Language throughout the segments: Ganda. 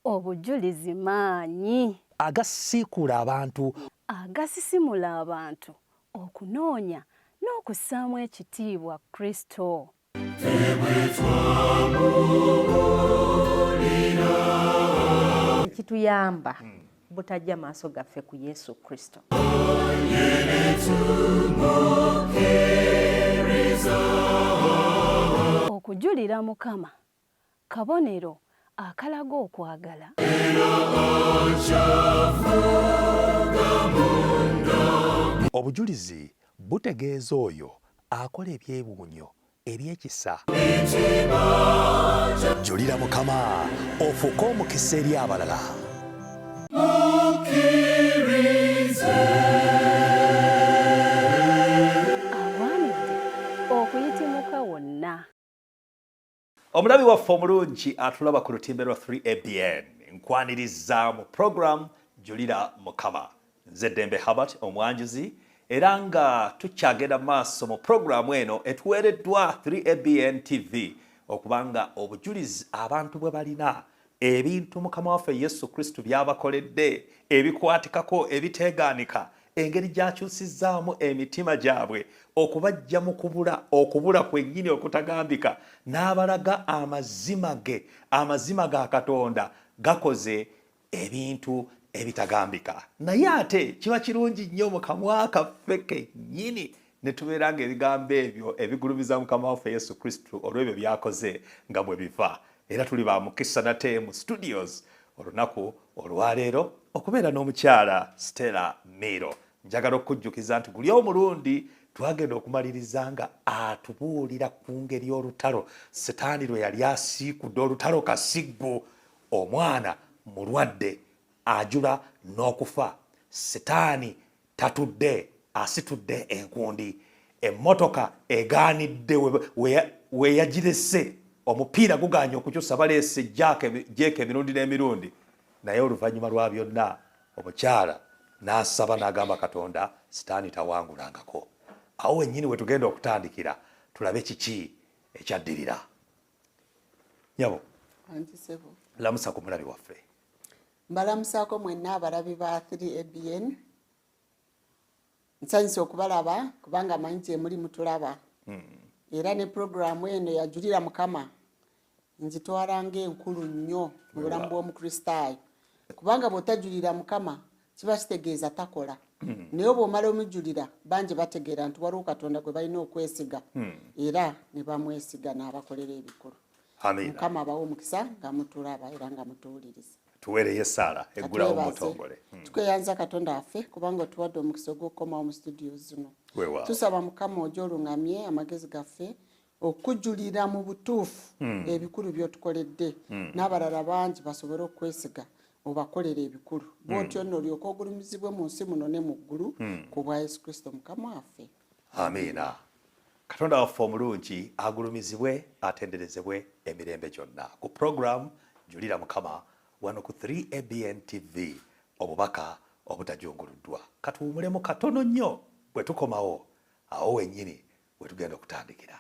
Obujulizi maanyi. Agasiikuula abantu. Agasisimula abantu okunoonya n'okussaamu ekitiibwa Kristo. Ekituyamba butajja maaso gaffe ku Yesu Kristo. Okujulira Mukama kabonero akalaga okwagala. Obujulizi butegeeza oyo akola ebyewuunyo eby'ekisa. Julira Mukama ofuuke omukisa eri abalala. Agwanidde okuyitimuka wonna. Omulabi waffe omulungi atulaba ku lutimbe lwa 3ABN, nkwaniriza mu program Julira Mukama. Nze Ddembe Herbert omwanjuzi, era nga tukyagenda maaso mu pulogulaamu eno etuweereddwa 3ABN TV okuba nga obujulizi abantu bwe balina, ebintu Mukama waffe Yesu Kristo by'abakoledde ebikwatikako ebiteegaanika, engeri gy'akyusizzaamu emitima gyabwe okubaggya mu kubula, okubula kwennyini okutagambika, n'abalaga amazima ge, amazima ga Katonda gakoze ebintu ebitagambika. Naye ate kiba kirungi nnyo mu kamwa kaffe kennyini ne tubeera ng'ebigambo ebyo ebigulumiza Mukama waffe Yesu Kristo olw'ebyo by'akoze nga mwe biva. Era tuli ba mukisa nate mu studios olunaku olwaleero okubeera n'omukyala Stella Miiro. Njagala okukujjukiza nti guli omulundi twagenda okumaliriza nga atubuulira ku ngeri olutalo Setaani lwe yali asiikudde, olutalo kasiggu. Omwana mulwadde ajula n'okufa. Sitaani tatudde, asitudde enkundi. Emmotoka egaanidde we yagirese, omupiira gugaanye okukyusa, baleese jeeka emirundi n'emirundi. Naye oluvannyuma lwa byonna omukyala n'asaba n'agamba Katonda, Sitaani tawangulangako. Awo wennyini we tugenda okutandikira tulabe kiki ekyaddirira. Nyabo, lamusa ku mulabi waffe. Mbalamusaako mwenna abalabi ba 3ABN. Nsanyuse okubalaba kubanga manyi gye muli mutulaba. Era ne pulogulaamu eno yajulira Mukama ngitwala ng'enkulu nnyo mu bulamu bw'Omukristaayo, kubanga bw'otajulira Mukama kiba kitegeeza takola. Naye bw'omala omujulira, bangi bategeera nti waliwo Katonda gwe balina okwesiga, era ne bamwesiga n'abakolera ebikulu. Mukama abawe omukisa nga mutulaba era nga mutuwuliriza. Tuweereyo essaala eggulawo mutongole. Tukweyanza Katonda waffe kubanga otuwadde omukisa ogw'okukomawo mu studio zino. Tusaba Mukama ojje olungamye amagezi gaffe okujulira mu butuufu ebikulu by'otukoledde, n'abalala bangi basobole okwesiga obakolere ebikulu. Bw'otyo nno olyoke ogulumizibwe mu nsi muno ne mu ggulu, ku bwa Yesu Kristo Mukama waffe. Amiina. Katonda waffe omulungi agulumizibwe atenderezebwe emirembe gyonna. Ku program Julira Mukama wano ku 3ABN TV, obubaka obutajunguluddwa. Katuwumulemu katono nnyo, bwe tukomawo awo wennyini we tugenda okutandikira.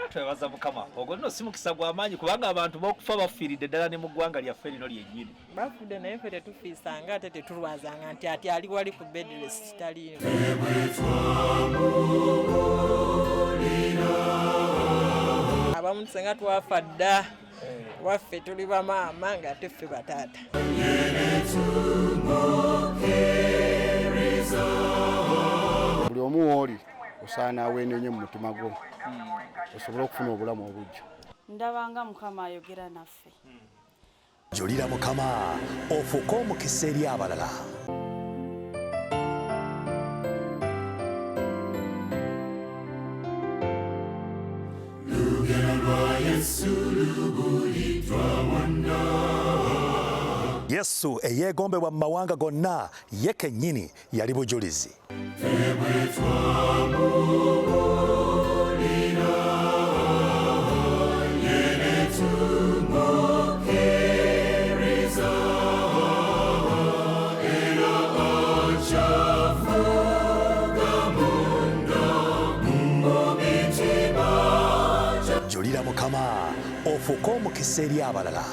Twebaza Mukama. Ogwo nno si mukisa gwa maanyi, kubanga abantu b'okufa bafiiridde ddala ne mu ggwanga lyaffe lino lyennyini. Bafudde, naye ffe tetufiisanga ate tetulwazanga nti ati ali wali ku bed rest taliimu. Abamu tusenga twafa dda, waffe tuli bamaama nga ate ffe bataata. Buli omu wooli osaana aweenenye mu mutima gwo osobole okufuna obulamu obujja. Ndabanga Mukama ayogera naffe. Julira Mukama ofuuke omukisa eri abalala. Yesu eyeegombebwa mu mawanga gonna ye kennyini yali bujulizi. Ofuuke omukisa eri abalala.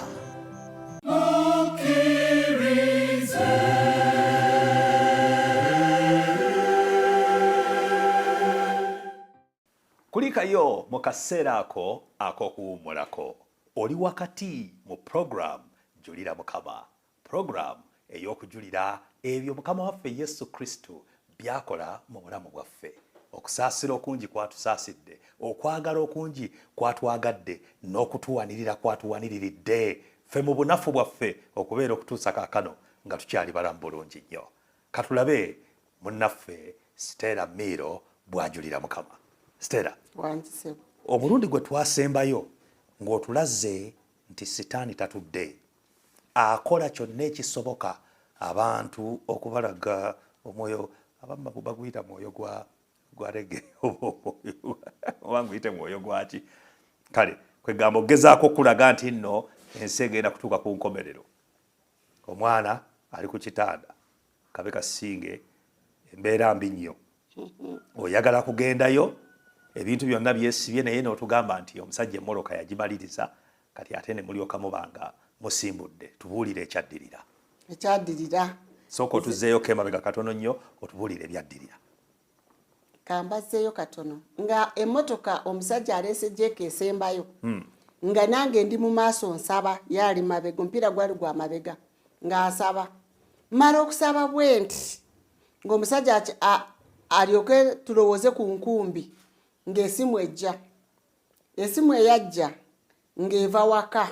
Kulikayo mu kaseera ako ak'okuwummulako. Oli wakati mu program Julira Mukama, program ey'okujulira ebyo Mukama waffe Yesu Kristo by'akola mu bulamu bwaffe. Okusaasira okungi kwatusaasidde, okwagala okungi kwatwagadde, n'okutuwanirira kwatuwaniriridde ffe mu bunafu bwaffe okubeera okutuusa kaakano nga tukyali balamu bulungi nnyo. Katulabe munnaffe Stella Miiro bw'ajulira Mukama. Stella, omulundi gwe twasembayo ng'otulaze nti sitaani tatudde, akola kyonna ekisoboka abantu okubalaga omwoyo, abamu baguyita mwoyo gwa rege oba nguyite mwoyo gwaki, kale kwegamba okugezaako okulaga nti nno ensi egenda kutuuka ku nkomerero. Omwana ali ku kitanda kabe kasinge, embeera mbi nnyo, oyagala kugendayo, ebintu byonna byesibye, naye n'otugamba nti omusajja emmoloka yagimaliriza, kati ate ne mulyoka mubanga musimbudde. Tubuulire ekyaddirira. Ekyaddirira, sooka otuzzeeyo emabega katono nnyo, otubuulire ebyaddirira. Kambazzeeyo katono. Nga emmotoka omusajja aleese jeeka esembayo, nga nange ndi mu maaso nsaba, yaali mabega, omupiira gwali gwa mabega, ng'asaba. Mala okusaba bwe nti ng'omusajja alyoke tulowooze ku nkumbi, ng'esimu ejja. Esimu eyajja ng'eva waka.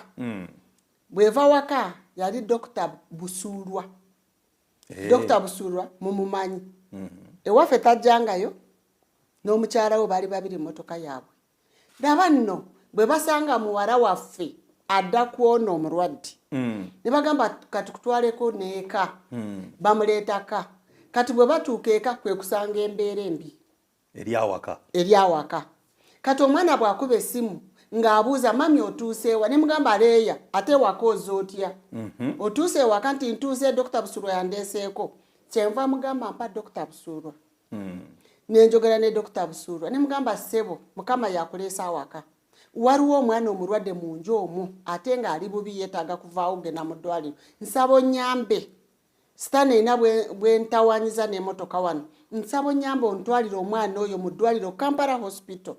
Bw'eva waka yali Dokita Busuulwa. Dokita Busuulwa mumumanyi, ewaffe tajjangayo, n'omukyala we baali babiri mmotoka yaabwe. Laba nno bwe basanga muwala waffe adda kwona omulwadde, ne bagamba kati kutwaleko n'eka. Bamuleetaka. Kati bwe batuuka eka kwe kusanga embeera embi eri awaka. Eri awaka. Kati omwana bw'akuba essimu ng'abuuza, "Mummy, otuuseewa?" Ne mugamba, "Aleeya, ate ewaka oza otya? Otuuse ewaka?" Nti, "Ntuuse, Dokita Busuulwa yandeeseeko." Kyenva mugamba, "Mpa Dokita Busuulwa." Nenjogera ne Dokita Busuulwa, ne mugamba, "Ssebo, Mukama yakuleesa awaka. Waliwo omwana omulwadde mu nju omwo, ate ng'ali bubi, yeetaaga kuvaawo kugenda mu ddwaliro. Nsaba onyambe, sitaani erina bwentawanyiza n'emotoka wano. Nsaba onyambe ontwalire omwana oyo mu ddwaliro, Kampala Hospital."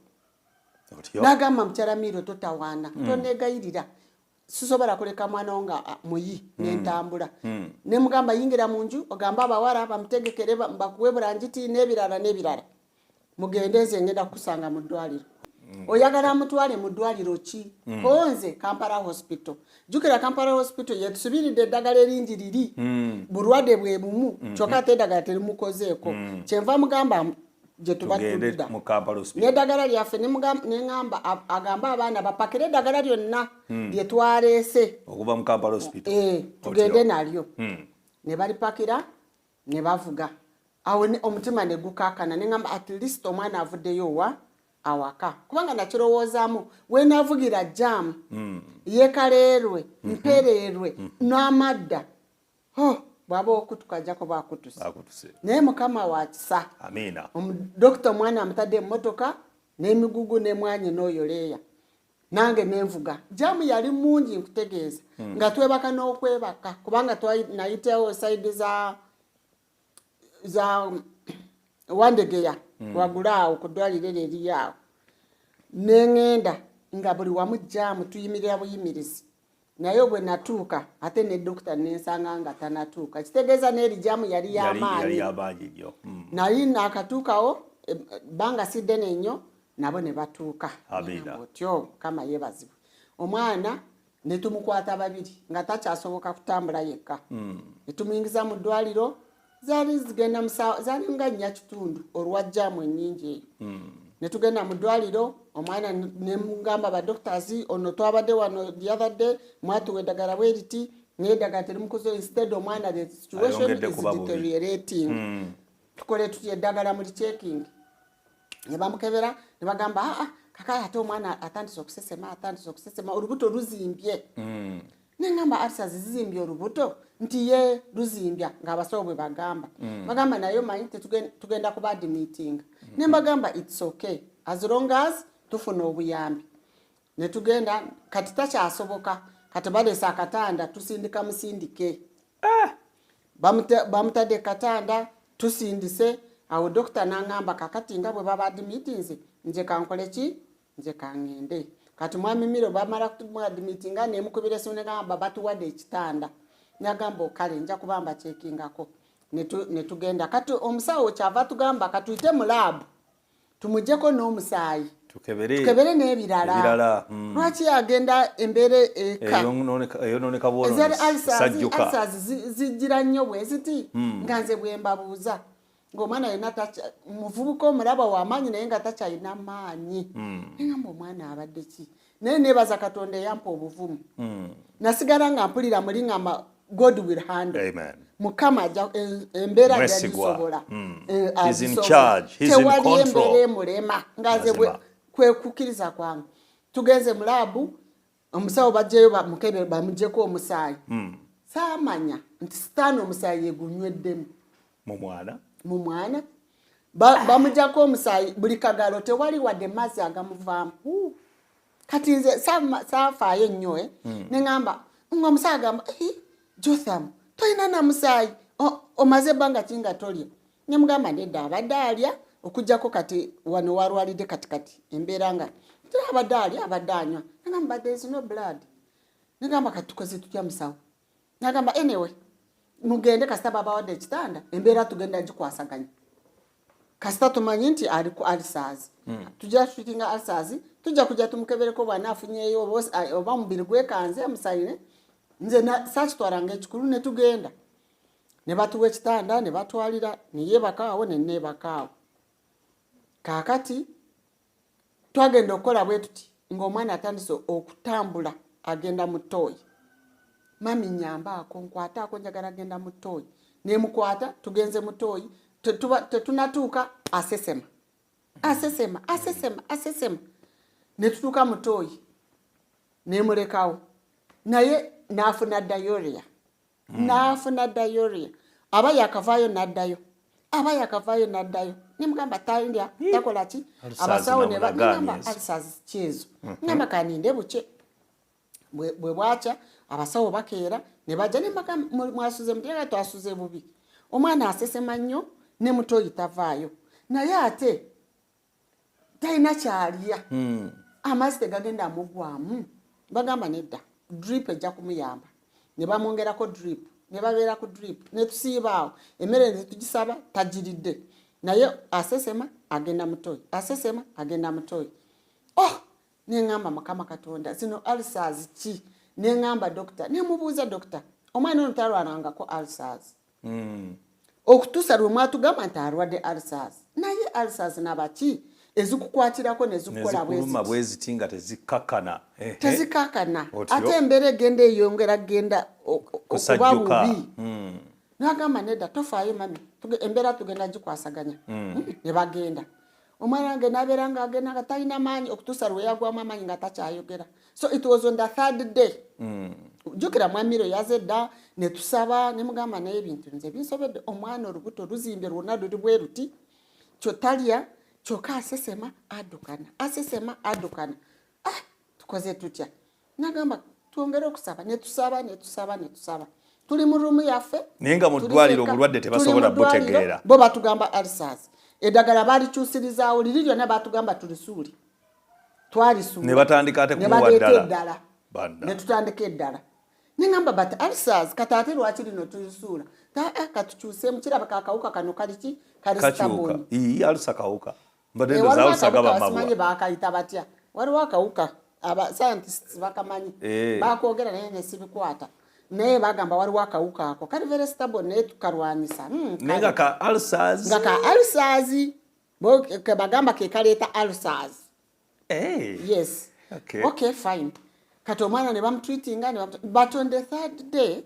Otyo. N'agamba, "Mukyala Miiro, totawaana, tonegayirira, sisobola kuleka mwana wo nga muyi nentambula." Nemugamba, "Yingira mu nju ogambe abawala bamutegekere, bakuwe bulangiti n'ebirala n'ebirala, mugende, nze ngenda kukusanga mu ddwaliro. Oyagala mutwale mu ddwaliro ki?" "Konze Kampala Hospital." Jjukira Kampala Hospital yetusubiridde eddagala eringi liri, bulwadde bwe bumu, kyokka ate eddagala terimukozeeko. Kyenva mugamba gye tuba tugende tudda mu Kampala Hospital. N'eddagala lyaffe neŋŋamba agambe abaana bapakire eddagala lyonna lye twaleese okuva mu Kampala Hospital. Eh, tugende nalyo. Ne balipakira ne bavuga. Awo omutima ne gukaakana, ne ŋŋamba, "At least omwana avuddeyo wa awaka," kubanga nakirowoozaamu wenaavugira jam yekaleerwe, mpereerwe n'amadda. Oh, bw'aba okutuka ajja kuba akutuse. Akutuse. Naye Mukama wa kisa. Amiina. Dokita omwana amutadde emmotoka n'emigugu nemwanye n'oyo leeya, nange nenvuga. Jam yali mungi, nkutegeeza nga twebaka n'okwebaka, kubanga nayitawo side za Wandegeya, waggulu awo ku ddwaliro eryo eriyo awo. Neŋŋenda nga buli wamu jam, tuyimirira buyimirizi. Naye bwe natuuka ate ne dokita nensanga nga tanatuuka, kitegeeza n'eri jam yali yali yamaanyi. Yamaanyi nnyo. Naye nakatuukawo ebbanga si ddene nnyo, nabo ne batuuka. Amiina. Otyo Mukama yeebazibwe. Omwana ne tumukwata babiri, nga takyasoboka kutambula yekka, ne tumuyingiza mu ddwaliro. Zaali zigenda zaali nga 4:15 olwa jam ennyingi eyo. Ne tugenda mu ddwaliro, omwana ne mugamba, "Ba doctors, ono twabadde wano the other day, mwatuwa eddagala bwe riti, naye eddagala terimukoze. Instead omwana the situation Ayongedde is kuba bubi. deteriorating. Tukole tutya? Eddagala muli checking." Ne bamukebera ne bagamba, "Aa, kakaya ate omwana atandise okusesema, atandise okusesema, olubuto luzimbye." Neŋŋamba, "Ulcers zizimbye olubuto?" Nti, "Ye, luzimbya," ng'abasawo bwe bagamba. Bagamba, "Naye omanyi tugenda kuba admitting." Ne mbagamba, "It's okay as long as tufuna obuyambi." Ne tugenda, kati takyasoboka, kati baleese akatanda, tusindika musindike. Bamutadde katanda, tusindise. Awo dokita n'aŋŋamba, kakati nga bwe baba admittinze, nze kankole ki? Nze kaŋŋende. Kati mwami Miro bamala kumuadmittinga, nemukubira esimu, negamba batuwadde ekitanda. Nagamba okale, nja kuba mbacheckingako. Ne tugenda. Kati omusawo kyava tugamba katuyite mu lab tumugyeko n'omusaayi, tukebere, tukebere n'ebirala. Ebirala. Lwaki agenda embeera eka Eyononeka ezali bwononesi, sajjuka. Ulcers zijjira nnyo bwe ziti. Nga nze bwe mbabuuza, ng'omwana yenna muvubuka omulaba w'amaanyi, naye nga takyalina maanyi. Neŋamba omwana abadde ki? Naye neebaza Katonda eyampa obuvumu. Nasigala nga mpulira muli ngamba God will handle. Amen. Mukama ajja embeera ajja Mwesigwa. gisobola. He's in Agisobola. charge. He's in Tewali control. embeera emulema. Nga nze Mazima. kwe kukkiriza kwange. Tugenze mu lab, omusawo bajjayo bamukebe, bamugyeko omusaayi. Saamanya nti sitaani omusaayi yegunyweddemu Mu mwana. Mu mwana. Bamugyako omusaayi buli kagalo, tewali wadde mazzi agamuvaamu. Kati nze saafaayo nnyo, eh. Neŋŋamba nga omusaayi agamba, "Eh, Jotham, tolina na musaayi, omaze ebbanga ki nga tolya?" Nemugamba nedda, abadde alya, okugjako kati wano walwalidde. Kati kati embeera nga tera, abadde alya, abadde anywa. Nagamba, "There is no blood." Negamba, kati tukoze tutya, musawo? Nagamba, anyway, mugende, kasita babawadde ekitanda, embeera tugenda gikwasaganya. Kasita tumanyi nti ali ku ulcers, tujja treatinga ulcers, tujja kujja tumukebereko bw'anaafunyeeyo oba mubiri gwekanze musayine. Nze saakitwalanga ekikulu. Ne tugenda ne batuwa ekitanda, ne batwalira, neyeebakaawo, neneebakaawo. Kaakati twagenda okukola bwe tuti, ng'omwana atandise okutambula, agenda mu ttooyi. "Mummy, nyambaako, nkwataako, njagala genda mu ttooyi." Nemukwata, tugenze mu ttooyi, tetunatuuka, asesema, asesema, asesema, asesema. Ne tutuuka mu ttooyi, nemulekawo, naye n'afuna diarrhea, n'afuna diarrhea. Aba yakavaayo n'addayo, aba yakavaayo n'addayo. Nemugamba talya, takola ki. Ulcers. Abasawo ne Namulagaanye negamba ezo. Ulcers kyezo. Ngamba kaninde buke. Bwe bwakya, abasawo bakeera ne bajja, ne mbagamba, "Mwasuze mutya?" "Twasuze bubi, omwana asesema nnyo, ne mutoyi tavaayo, naye ate talina kyalya, amazzi tegagenda mugwamu." Bagamba nedda, drip ejja kumuyamba. Ne bamwongerako drip, ne babeera ku drip, ne tusiibaawo. Emmere ne tugisaba, tagiridde, naye asesema, agenda mutoyi, asesema, agenda mutoyi. Oh, neŋŋamba, Mukama Katonda, zino ulcers ki? Neŋŋamba dokita, nemubuuza, "Dokita, omwana ono talwalangako ulcers okutuusa lwe mwatugamba nti alwadde ulcers, naye ulcers nabaki ezikukwatirako nezikukola nezikuluma bweziti?" Bweziti nga tezikakkana. Ehe. Tezikakana. Otyo. Ate embeera egenda eyongera genda okuba Kusajjuka. bubi. Nagamba, nedda, tofaayo mummy, embeera tugenda gikwasaganya. Ne bagenda, omwana wange nabeera nga agenda nga talina maanyi, okutuusa lwe yagwamu amaanyi nga takyayogera. So it was on the third day. Jjukira mwamiro yaze dda, ne tusaba, ne mugamba, naye ebintu nze binsobedde, omwana olubuto luzimbye lwonna, luli bwe luti, kyotalya, kyokka asesema, addukana, asesema, addukana. Ah, tukoze tutya? Nagamba twongere okusaba. Ne tusaba, ne tusaba, ne tusaba. Tuli mu room yaffe. Naye nga mu Tuli ddwaliro ffekka, obulwadde tuli tebasobola mu ddwaliro, butegeera. Bo batugamba ulcers, eddagala balikyusirizaawo liri lyonna, batugamba tulisuule, twalisuula. Ne batandika ate Ne kumuwa baleeta ddala. Eddala. Banna. Ne tutandika eddala. Neŋamba, but ulcers, kati ate lwaki lino tulisuula? Ah, katukyuseemu, kirabika akawuka kano kali ki, kali Kakyuka. stubborn. Ii, ulcer kawuka, mbadde Eh, ndowooza waliwo ulcer gaba akawuka, simanyi mabwa. bakayita batya, waliwo akawuka aba scientists bakamanyi. Bakwogera naye nesibikwata, naye bagamba waliwo akawuka ako kali very stubborn, naye tukalwanyisa. Naye nga ka ulcers. Nga ka ulcers, bo ke bagamba ke kaleeta ulcers. Yes. Okay, fine. Kati omwana ne bamutreatinga, but on the third day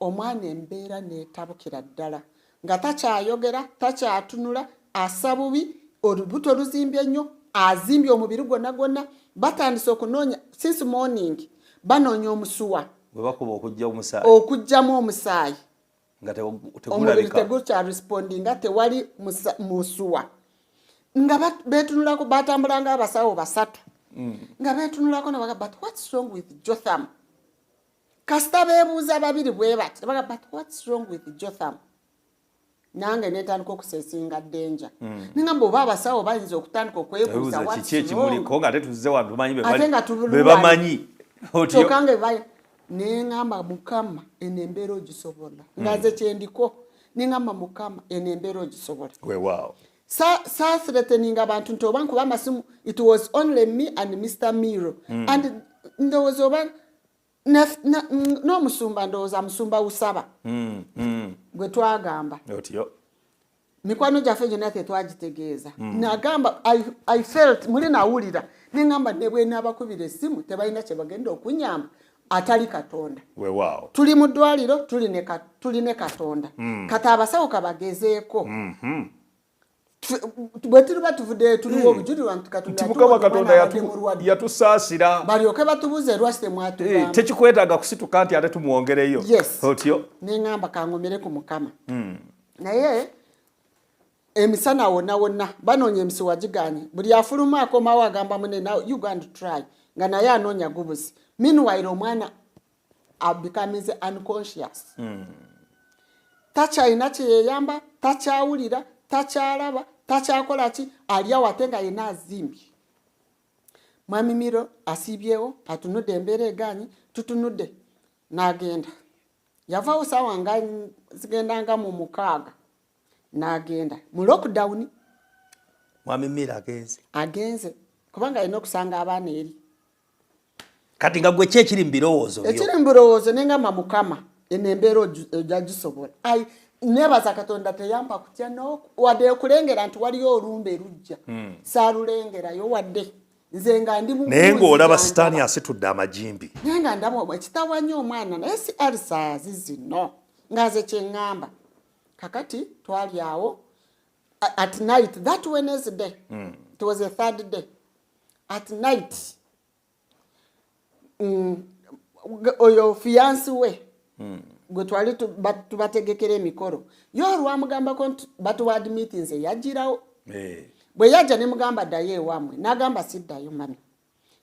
omwana embeera neetabukira ddala, nga takyayogera, takyatunula, asa bubi, olubuto luzimbye nnyo, azimbye omubiri gwonna gwonna. Batandise okunoonya since morning, banoonya omusuwa Bwe bakuba okujja omusaayi. Okuggyamu omusaayi. Nga Omubiri tegulabika. Tegukyaresponda, tewali musuwa. Nga beetunulako, batambulanga abasawo basatu. Nga beetunulako ne bagamba, but what's wrong with Jotham? Kasita beebuuza babiri bwe bati, ne bagamba, but what's wrong with Jotham? Nange netandika okusesinga danger. Nengamba oba abasawo bayinza okutandika okwebuuza what's kiki ekimuliko nga tetuzze wano tumanyi Ate nga be bamanyi. Kyokka nga nengamba Mukama eno embeera ogisobola. Nga nze kyendiko nengamba Mukama eno embeera ogisobola. Weewaawo. Sathreatening abantu nti oba nkuba amasimu, it was only me and Mr. Miro. And ndowooza oba n'omusumba, ndowooza musumba Usaba gwe twagamba. Otyo. Mikwano gyaffe gyonna tetwagitegeeza. Nagamba I felt muli nawulira nengamba ne bwe naabakubira essimu tebalina kye bagenda okunyamba atali Katonda. Weewaawo. Tuli mu ddwaliro, tuli ne Katonda. Kati abasawo kabagezeeko. Bwe tuliba tuvuddeyo tuliwo obujulirwa nti Katonda nti Mukama yatuwa Katonda omwana abadde mulwadde. Yatusaasira. Balyoke batubuuze lwaki temwatugamba. Tekikwetaaga kusituka nti ate tumwongereyo. Yes. Otyo. Neŋŋamba kangomere ku Mukama. Naye emisana wonna wonna banoonya emisuwa giganye, buli afuluma akomawo agamba mune, now you go and try, nga naye anoonya gubuzi. Meanwhile omwana becomes unconscious. Takyalina kyeyeyamba, takyawulira, takyalaba, takyakola ki, ali awo ate nga yenna azimbye. Mwami Miro asiibyewo, atunudde, embeera egaanye, tutunudde, n'agenda. Yavaawo saawa nga zigendanga mu 6 n'agenda mu lockdown. Mwami Miro agenze. Agenze kubanga alina okusanga abaana eri. Kati nga gwe ki ekiri mu birowoozo byo? Ekiri mu birowoozo nengamba Mukama eno embeera ojja gisobola. Ai, nebaza Katonda teyampa kutya wadde okulengera nti waliyo olumbe lujja. Saalulengerayo wadde. Nze nga ndi mu Naye ng'olaba buuzi Sitaani ndaba. asitudde amagimbi. Naye nga ndaba ekitawanya omwana, naye si ulcers zino nga nze kye ŋŋamba. Kakati twali awo at night that Wednesday. It was a third day. At night, oyo fiancé we gwe twali tubategekera emikolo, ye olwamugambako nti batuwa admit, nze yagirawo. Bwe yajja ne mugamba ddayo ewammwe, n'agamba siddayo mami,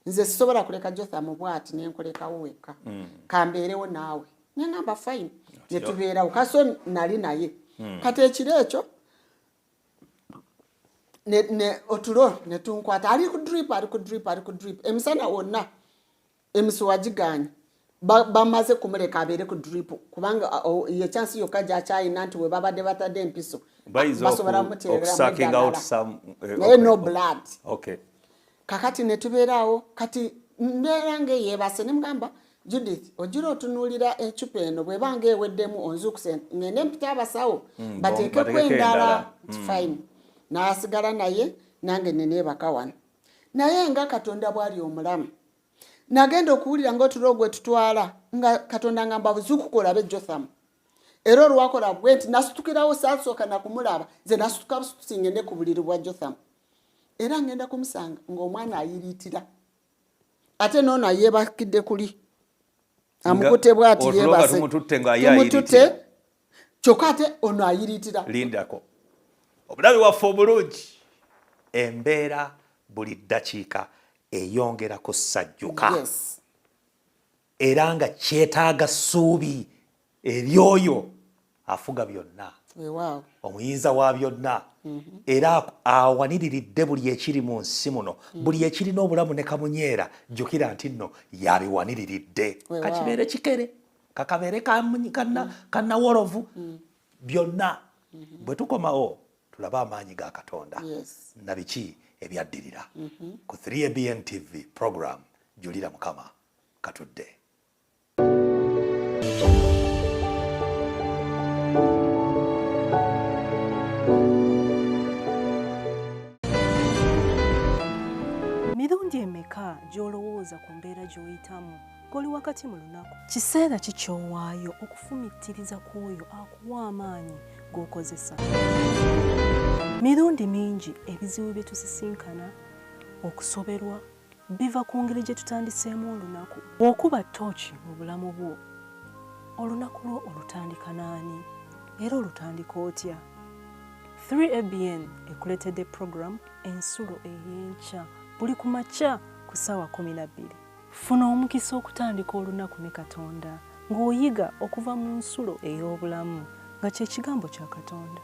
nze sisobola kuleka Jotham bw'ati nenkulekawo wekka, kambeerewo naawe. Neŋŋamba fine, ne tubeerawo kaso nali naye. Kati ekiro ekyo ne otulo ne tunkwata, ali ku drip, ali ku drip, ali ku drip emisana wonna, emisuwa giganye. Bamaze kumuleka abeere ku drip kubanga ye chance yokka gyakyayina nti we babadde batadde empiso Bayinza basobola kumuteereramu okusucking out eddagala. some, Naye no blood. Kakati ne tubeeraawo, kati mbeera ng'eyeebase, ne mugamba Judith, ogira otunuulira ecupa eno, bw'eba ng'eweddemu onzuukuse ngende mpita abasawo bateekeko bateekeko endala. Endala. It's fine. N'asigala naye, nange ne neebaka wano. Naye nga Katonda bw'ali omulamu, nagenda okuwulira ng'otulo gwe tutwala nga Katonda ngamba buzuukuka olabe Jotham. Era olwakola bwe nti nasitukirawo, saasooka nakumulaba, nze nasituka busitusi ngende ku buliri bwa Jotham, era ngenda kumusanga ng'omwana ayiriitira, ate noono ayeebakidde kuli amukute bw'ati Otulo nga yeebase. tumututte nga ye Tumututte, ayiriitira. Kyokka ate ono ayiriitira. Lindako, omulabi waffe omulungi, embeera buli ddakiika eyongera kusajjuka. Era nga kyetaaga ssuubi eryoyo afuga byonna, omuyinza wa byonna, era awaniriridde buli ekiri mu nsi muno, buli ekirina obulamu ne kamunyeera. Jjukira nti nno yabiwaniriridde, kakibeere kikere, kakabeere kannawolovu, byonna. Bwe tukomawo tulabe amaanyi ga Katonda na biki ebyaddirira ku 3ABN TV program Julira Mukama. Katudde. Mirundi emeka gy'olowooza ku mbeera gy'oyitamu ng'oli wakati mu lunaku? Kiseera ki ky'owaayo okufumiitiriza ku oyo akuwa amaanyi g'okozesa? Mirundi mingi ebizibu bye tusisinkana, okusoberwa, biva ku ngeri gye tutandiseemu olunaku. Bw'okuba ttooki mu bulamu bwo, olunaku lwo olutandika n'ani era olutandika otya? 3ABN ekuleetedde program Ensulo ey'Enkya buli ku makya. ku ssaawa 12. Funa omukisa okutandika olunaku ne Katonda ng'oyiga okuva mu nsulo ey'obulamu nga kye kigambo kya Katonda.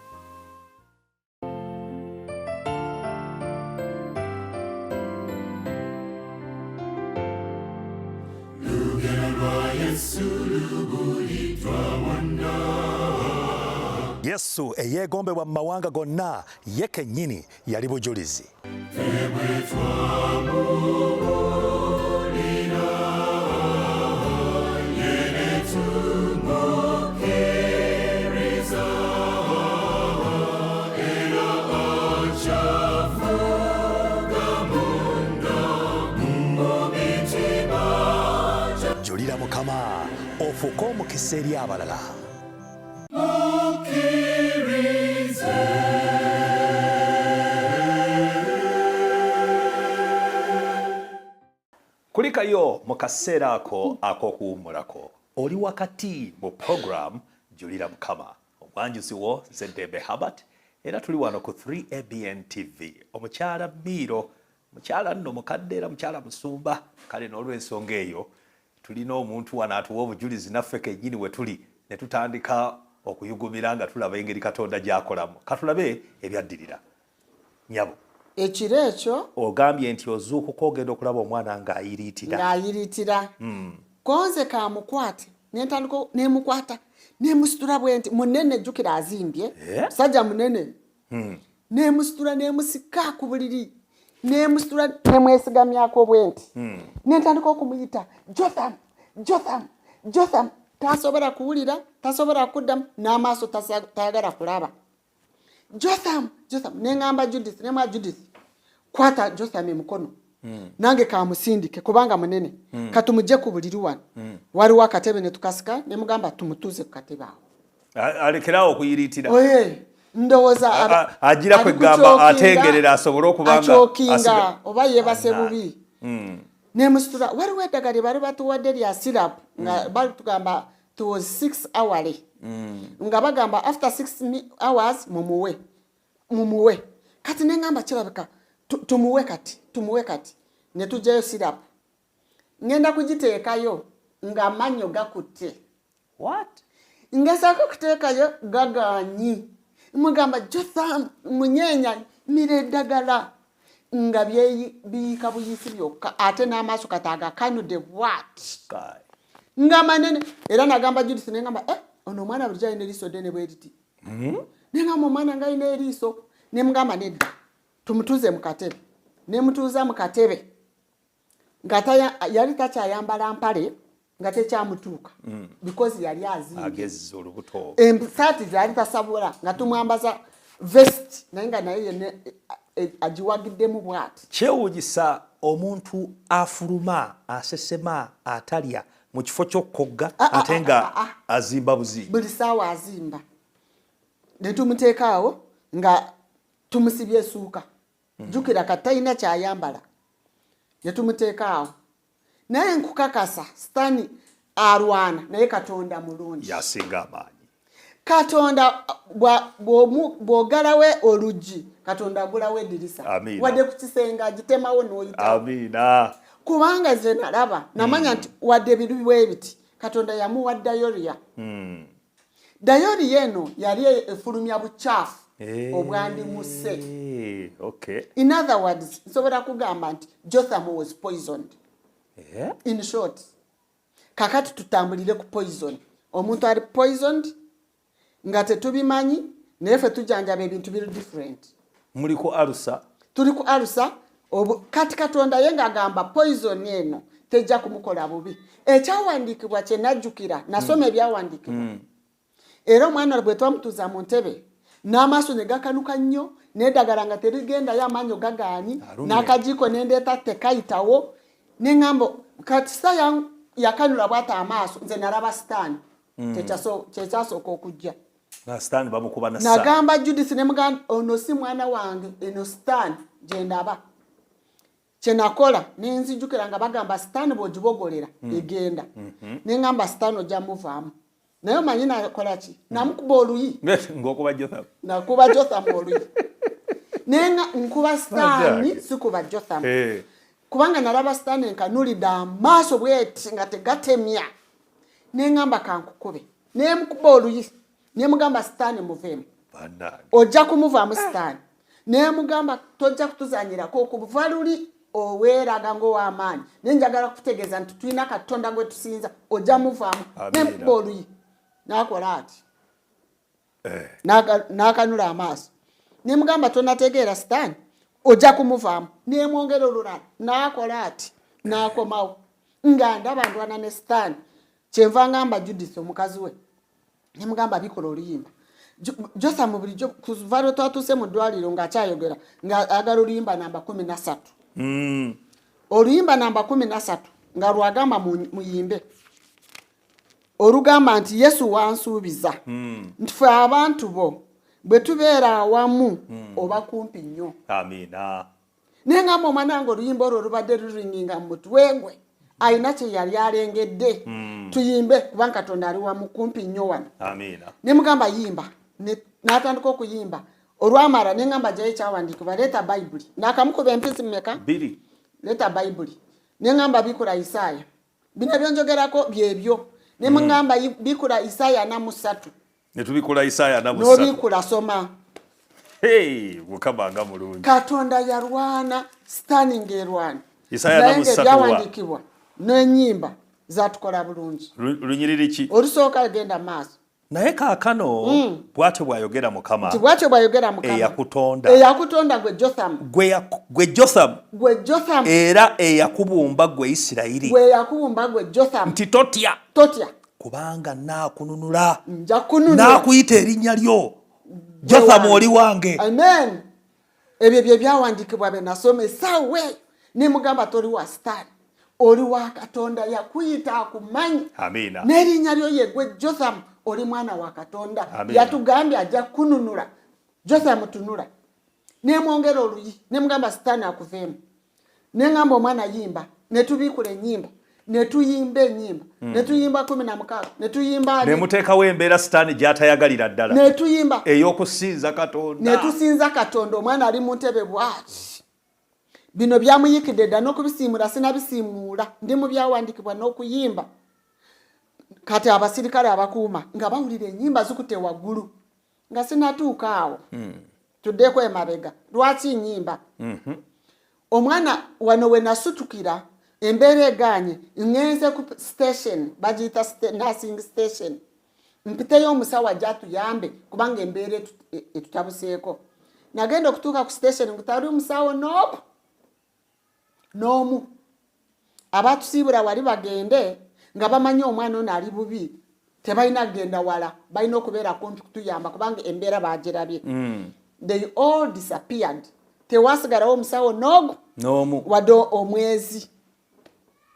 Yesu eyeegombebwa mu mawanga gonna ye kennyini yali bujulizi. Julira Mukama ofuuke omukisa eri abalala. Kulikayo mu kaseera ako ak'okuwummulako. Oli wakati mu program Julira Mukama. Omwanjuzi wo nze Ddembe Herbert era tuli wano ku 3ABN TV. Omukyala Miiro, mukyala nno mukadde era mukyala musumba, kale n'olw'ensonga eyo tulina omuntu wano atuwa obujulizi naffe kennyini we tuli ne tutandika okuyugumira nga tulaba engeri Katonda gy'akolamu. Katulabe ebyaddirira. Nyabo. Ekiro ekyo ogambye nti ozuukuka ogenda okulaba omwana ng'ayiriitira. Ng'ayiriitira. Konze kamukwate nentandika nemukwata nemusitula bwe nti munene, jjukira azimbye, musajja munene. Nemusitula nemusika ku buliri, nemusitula nemwesigamyako bwe nti. Nentandika okumuyita Jotham, Jotham, Jotham. Tasobola kuwulira, tasobola kuddamu, n'amaaso tayagala kulaba. Jotham, Jotham. Neŋŋamba Judith, nemwa Judith, kwata Jotham emikono. Nange kamusindike kubanga munene. Katumugye ku buliri wano. Waliwo akatebe ne tukasika, ne mugamba tumutuuze ku katebe awo. Alekerawo okuyiriitira. Oye, ndowooza agira ali kwegamba kuchokinga, atengerera asobole okuba nga achokinga, oba yeebase bubi. Nemusitula, waliwo eddagala lye bali batuwadde lya syrup, nga batugamba it was 6 hourly. Nga bagamba after 6 hours mumuwe. Mumuwe. Kati ne ngamba kirabika tumuwe kati, tumuwe kati. Ne tujjayo syrup. Ngenda kugiteekayo ng'amannyo gakutte. What? Ngezaako kuteekayo gagaanyi. Mugamba Jotham munyeenya mira eddagala nga biyiika buyiisi byokka ate n'amaaso kati agakanudde bw'ati. Kai. Nga manene. Era nagamba Judith ne ngamba, ono omwana bulijjo alina eriiso ddene bwe riti. Ne ngamba omwana nga alina eriiso. Ne mugamba nedda, tumutuuze mu katebe. Ne mutuuza mu katebe. Nga yali takyayambala mpale nga tekyamutuuka. Because yali azimbye. Agezze olubuto. Esaati zaali tasabola nga tumwambaza vest naye nga naye yenna agiwagiddemu bw'ati. Kyewuunyisa omuntu afuluma, asesema, atalya mu kifo ky'okukogga ate nga azimba buzimbi. Buli ssaawa azimba. Ne tumuteeka awo nga tumusibye essuuka. Jjukira kati talina kyayambala. Ne tumuteeka awo. Naye nkukakasa Sitaani alwana naye Katonda mulungi. Yasinga amaanyi. Katonda bw'ogalawo oluggi, Katonda agulawo eddirisa. Amiina. Wadde ku kisenge agitemawo n'oyitawo. Amiina. Kubanga nze nalaba, namanya nti wadde biri bwe biti, Katonda yamuwa diarrhea. Diarrhea eno yali efulumya bukyafu obwandimuse. In other words, nsobola kugamba nti Jotham was poisoned. In short, kakati tutambulire ku poison. Omuntu ali poisoned nga tetubimanyi, naye ffe tujanjaba ebintu biri different. Muli ku alusa? Tuli ku alusa. Kati Katonda ye ng'agamba poison eno tejja kumukola bubi. Ekyawandiikibwa kye najjukira, nasoma ebyawandiikibwa. Era omwana bwe twamutuuza mu ntebe, n'amaaso ne gakanuka nnyo, n'eddagala nga terigendayo, amannyo gagaanyi, Alumye. n'akajiiko ne ndeeta tekayitawo. Ne ŋŋamba, kati sa yakanula bw'ati amaaso, nze nalaba Sitaani. Kyekyasooka okujja. Nga Sitaani bamukuba na Sitaani. Nagamba Judith ne mugamba, ono si mwana wange, eno Sitaani gye ndaba. Kye nakola, ne nzijukira nga bagamba Sitaani bw'ogibogolera, egenda. Ne ŋŋamba Sitaani ojja muvaamu. Naye omanyi nakola ki? Namukuba oluyi. Ng'okuba Jotham. Nakuba Jotham oluyi. Naye nga nkuba Sitaani, Bajjange. sikuba Jotham. Kubanga nalaba sitaani enkanulidde amaaso bweti nga tegatemya, neŋŋamba kankukube, nemukuba oluyi, nemugamba sitaani muveemu, ojja kumuvaamu sitaani. Nemugamba tojja kutuzanyirako, okuva luli oweeraga ng'ow'amaanyi, naye njagala kutegeeza nti tulina Katonda gwe tusinza, ojja muvaamu. Nemukuba oluyi, nakola ati n'akanula amaaso, nemugamba tonategeera sitaani, ojja kumuvaamu. Nemwongera olulala, n'akola ati, n'akomawo nga ndaba ndwana ne sitaani. Kyenva ngamba Judith omukazi we, nemugamba bikola oluyimba Jothamu bulijjo kuva lwe twatuuse mu ddwaliro ng'akyayogera ng'ayagala oluyimba namba 13. Oluyimba namba 13 nga lwagamba muyimbe, olugamba nti Yesu wansuubiza nti ffe abantu bo bwe tubeera awamu oba kumpi nnyo. Amiina. Naye ngamba omwana wange oluyimba olwo lubadde luringinga mu mutwe gwe, alina kye yali alengedde. Tuyimbe kubanga Katonda ali wamu kumpi nnyo wano. Amiina. Ne mugamba yimba, n'atandika okuyimba. Olwamala ne ngamba jayo ekyawandiikibwa, leeta Bayibuli. Naakamukuba empisi mmeka? 2. Leeta Bayibuli. Ne ngamba bikula Isaaya, bino byonjogerako byebyo. Ne mugamba bikula Isaaya 43. Ne tubikula Isaaya 43. N'obikula, soma. Hey, Mukama nga mulungi. Katonda yalwana sitaani ng'erwana, Isaaya naye 43 wa. ng'ebyawandiikibwa n'ennyimba zatukola bulungi. Lunyiriri ki? Olusooka, genda maaso. Naye kaakano bw'atyo bw'ayogera Mukama, nti bw'atyo bw'ayogera Mukama, eyakutonda, eyakutonda gwe Jothamu, gwe Jothamu, gwe Jothamu, era eyakubumba gwe Isirayiri, gwe yakubumba gwe Jothamu, nti totya, totya, kubanga naakununula, nja kununula, naakuyita erinnya lyo, Jothamu, oli wange. Amen. Ebyo bye byawandiikibwa bye nasoma essaawa eyo. Ne mugamba toli wa sitaani, oli wa Katonda, yakuyita akumanyi. Amiina. N'erinnya lyo ye gwe Jothamu, oli mwana wa Katonda. Amiina. Yatugambye ajja kukununula. Jothamu tunula. Nemwongera oluyi, nemugamba sitaani akuveemu, neŋŋamba omwana yimba, netubiikula ennyimba, netuyimba ennyimba, netuyimba 16, netuyimba 20. Nemuteekawo embeera sitaani gy'atayagalira ddala, netuyimba, ey'okusinza Katonda. Netusinza Katonda. Omwana ali mu ntebe bwati, bino byamuyikidde dda n'okubisiimuula sinabisiimuula, ndi mu byawandiikibwa n'okuyimba. Kati abasirikale abakuuma nga bawulira ennyimba zikute waggulu. Nga sinatuuka awo, tuddeko emabega. Lwaki nyimba? Omwana wano we nasutukira, embeera egaanye, ŋŋenze ku station, bagiyita nursing station, mpiteyo omusawo ajja atuyambe kubanga embeera etutabuseeko. Nagenda okutuuka ku station ngutali omusawo noobu n'omu. Abatusiibula wali bagende nga bamanyi omwana ono ali bubi, tebalina kugenda wala, balina okubeera kumpi kutuyamba kubanga embeera bagirabye. They all disappeared, tewasigalawo omusawo n'ogu n'omu, wadde omwezi.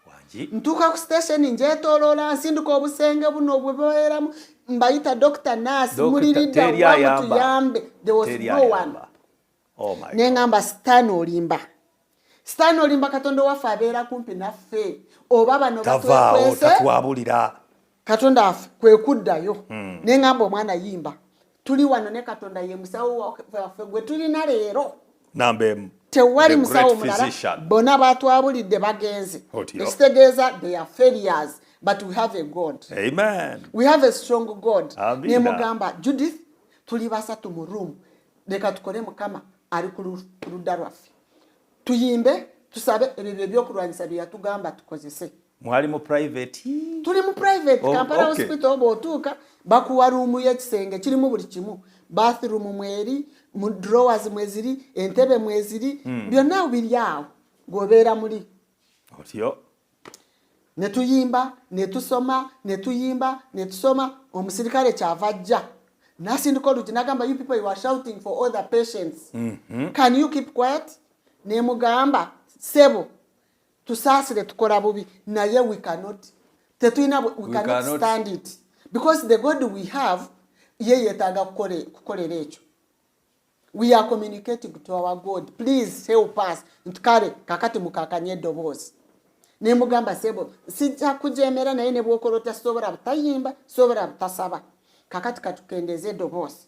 Wangi. Ntuuka ku station, njetoloola, nsindika obusenge buno bwe babeeramu, mbayita doctor, nurse, Doctor, muliridda teri wa ayamba. mutuyambe. There was Teri no one. ayamba. Oh my God. Neŋŋamba sitaani olimba, sitaani olimba, Katonda waffe abeera kumpi naffe, oba bano tavaawo, batwekwese, tatwabulira. Katonda waffe kwe kuddayo. Neŋŋamba omwana yimba, tuli wano ne Katonda, ye musawo waffe gwe tulina leero. Namba 1. Tewali The musawo great mulala. physician. Bonna batwabulidde bagenze. Otyo. Ekitegeeza they are failures, but we have a God. Amen. We have a strong God. Amina. Nemugamba Judith, tuli basatu mu room, leka tukole, Mukama ali ku ludda lwaffe, tuyimbe, tusabe, ebyo bye byokulwanyisa bye yatugamba tukozese. Mwali mu private? Tuli mu private. Oh, Kampala Hospital, bw'otuuka bakuwa ruumu y'ekisenge kirimu buli kimu, bathroom mweri, mu drawers mweziri, entebe mweziri, byonna biri awo ng'obeera muli. Otyo. Ne tuyimba, ne tusoma, ne tuyimba, ne tusoma. Omusirikale kyava ajja nasindika olugi nagamba, "You people, you are shouting for other patients. Can you keep quiet?" Nemugamba, "Sebo, tusaasire, tukola bubi, naye we cannot, tetulina, we cannot cannot. stand it because the God we have ye yeetaaga kukolera ekyo. We are communicating to our God, please help us." Nti kale kakati mukakanye eddoboozi. Nemugamba, "Sebo, sijja kujemera, naye ne bwokola otya sobola butayimba, sobola butasaba. Kakati katukendeeze eddoboozi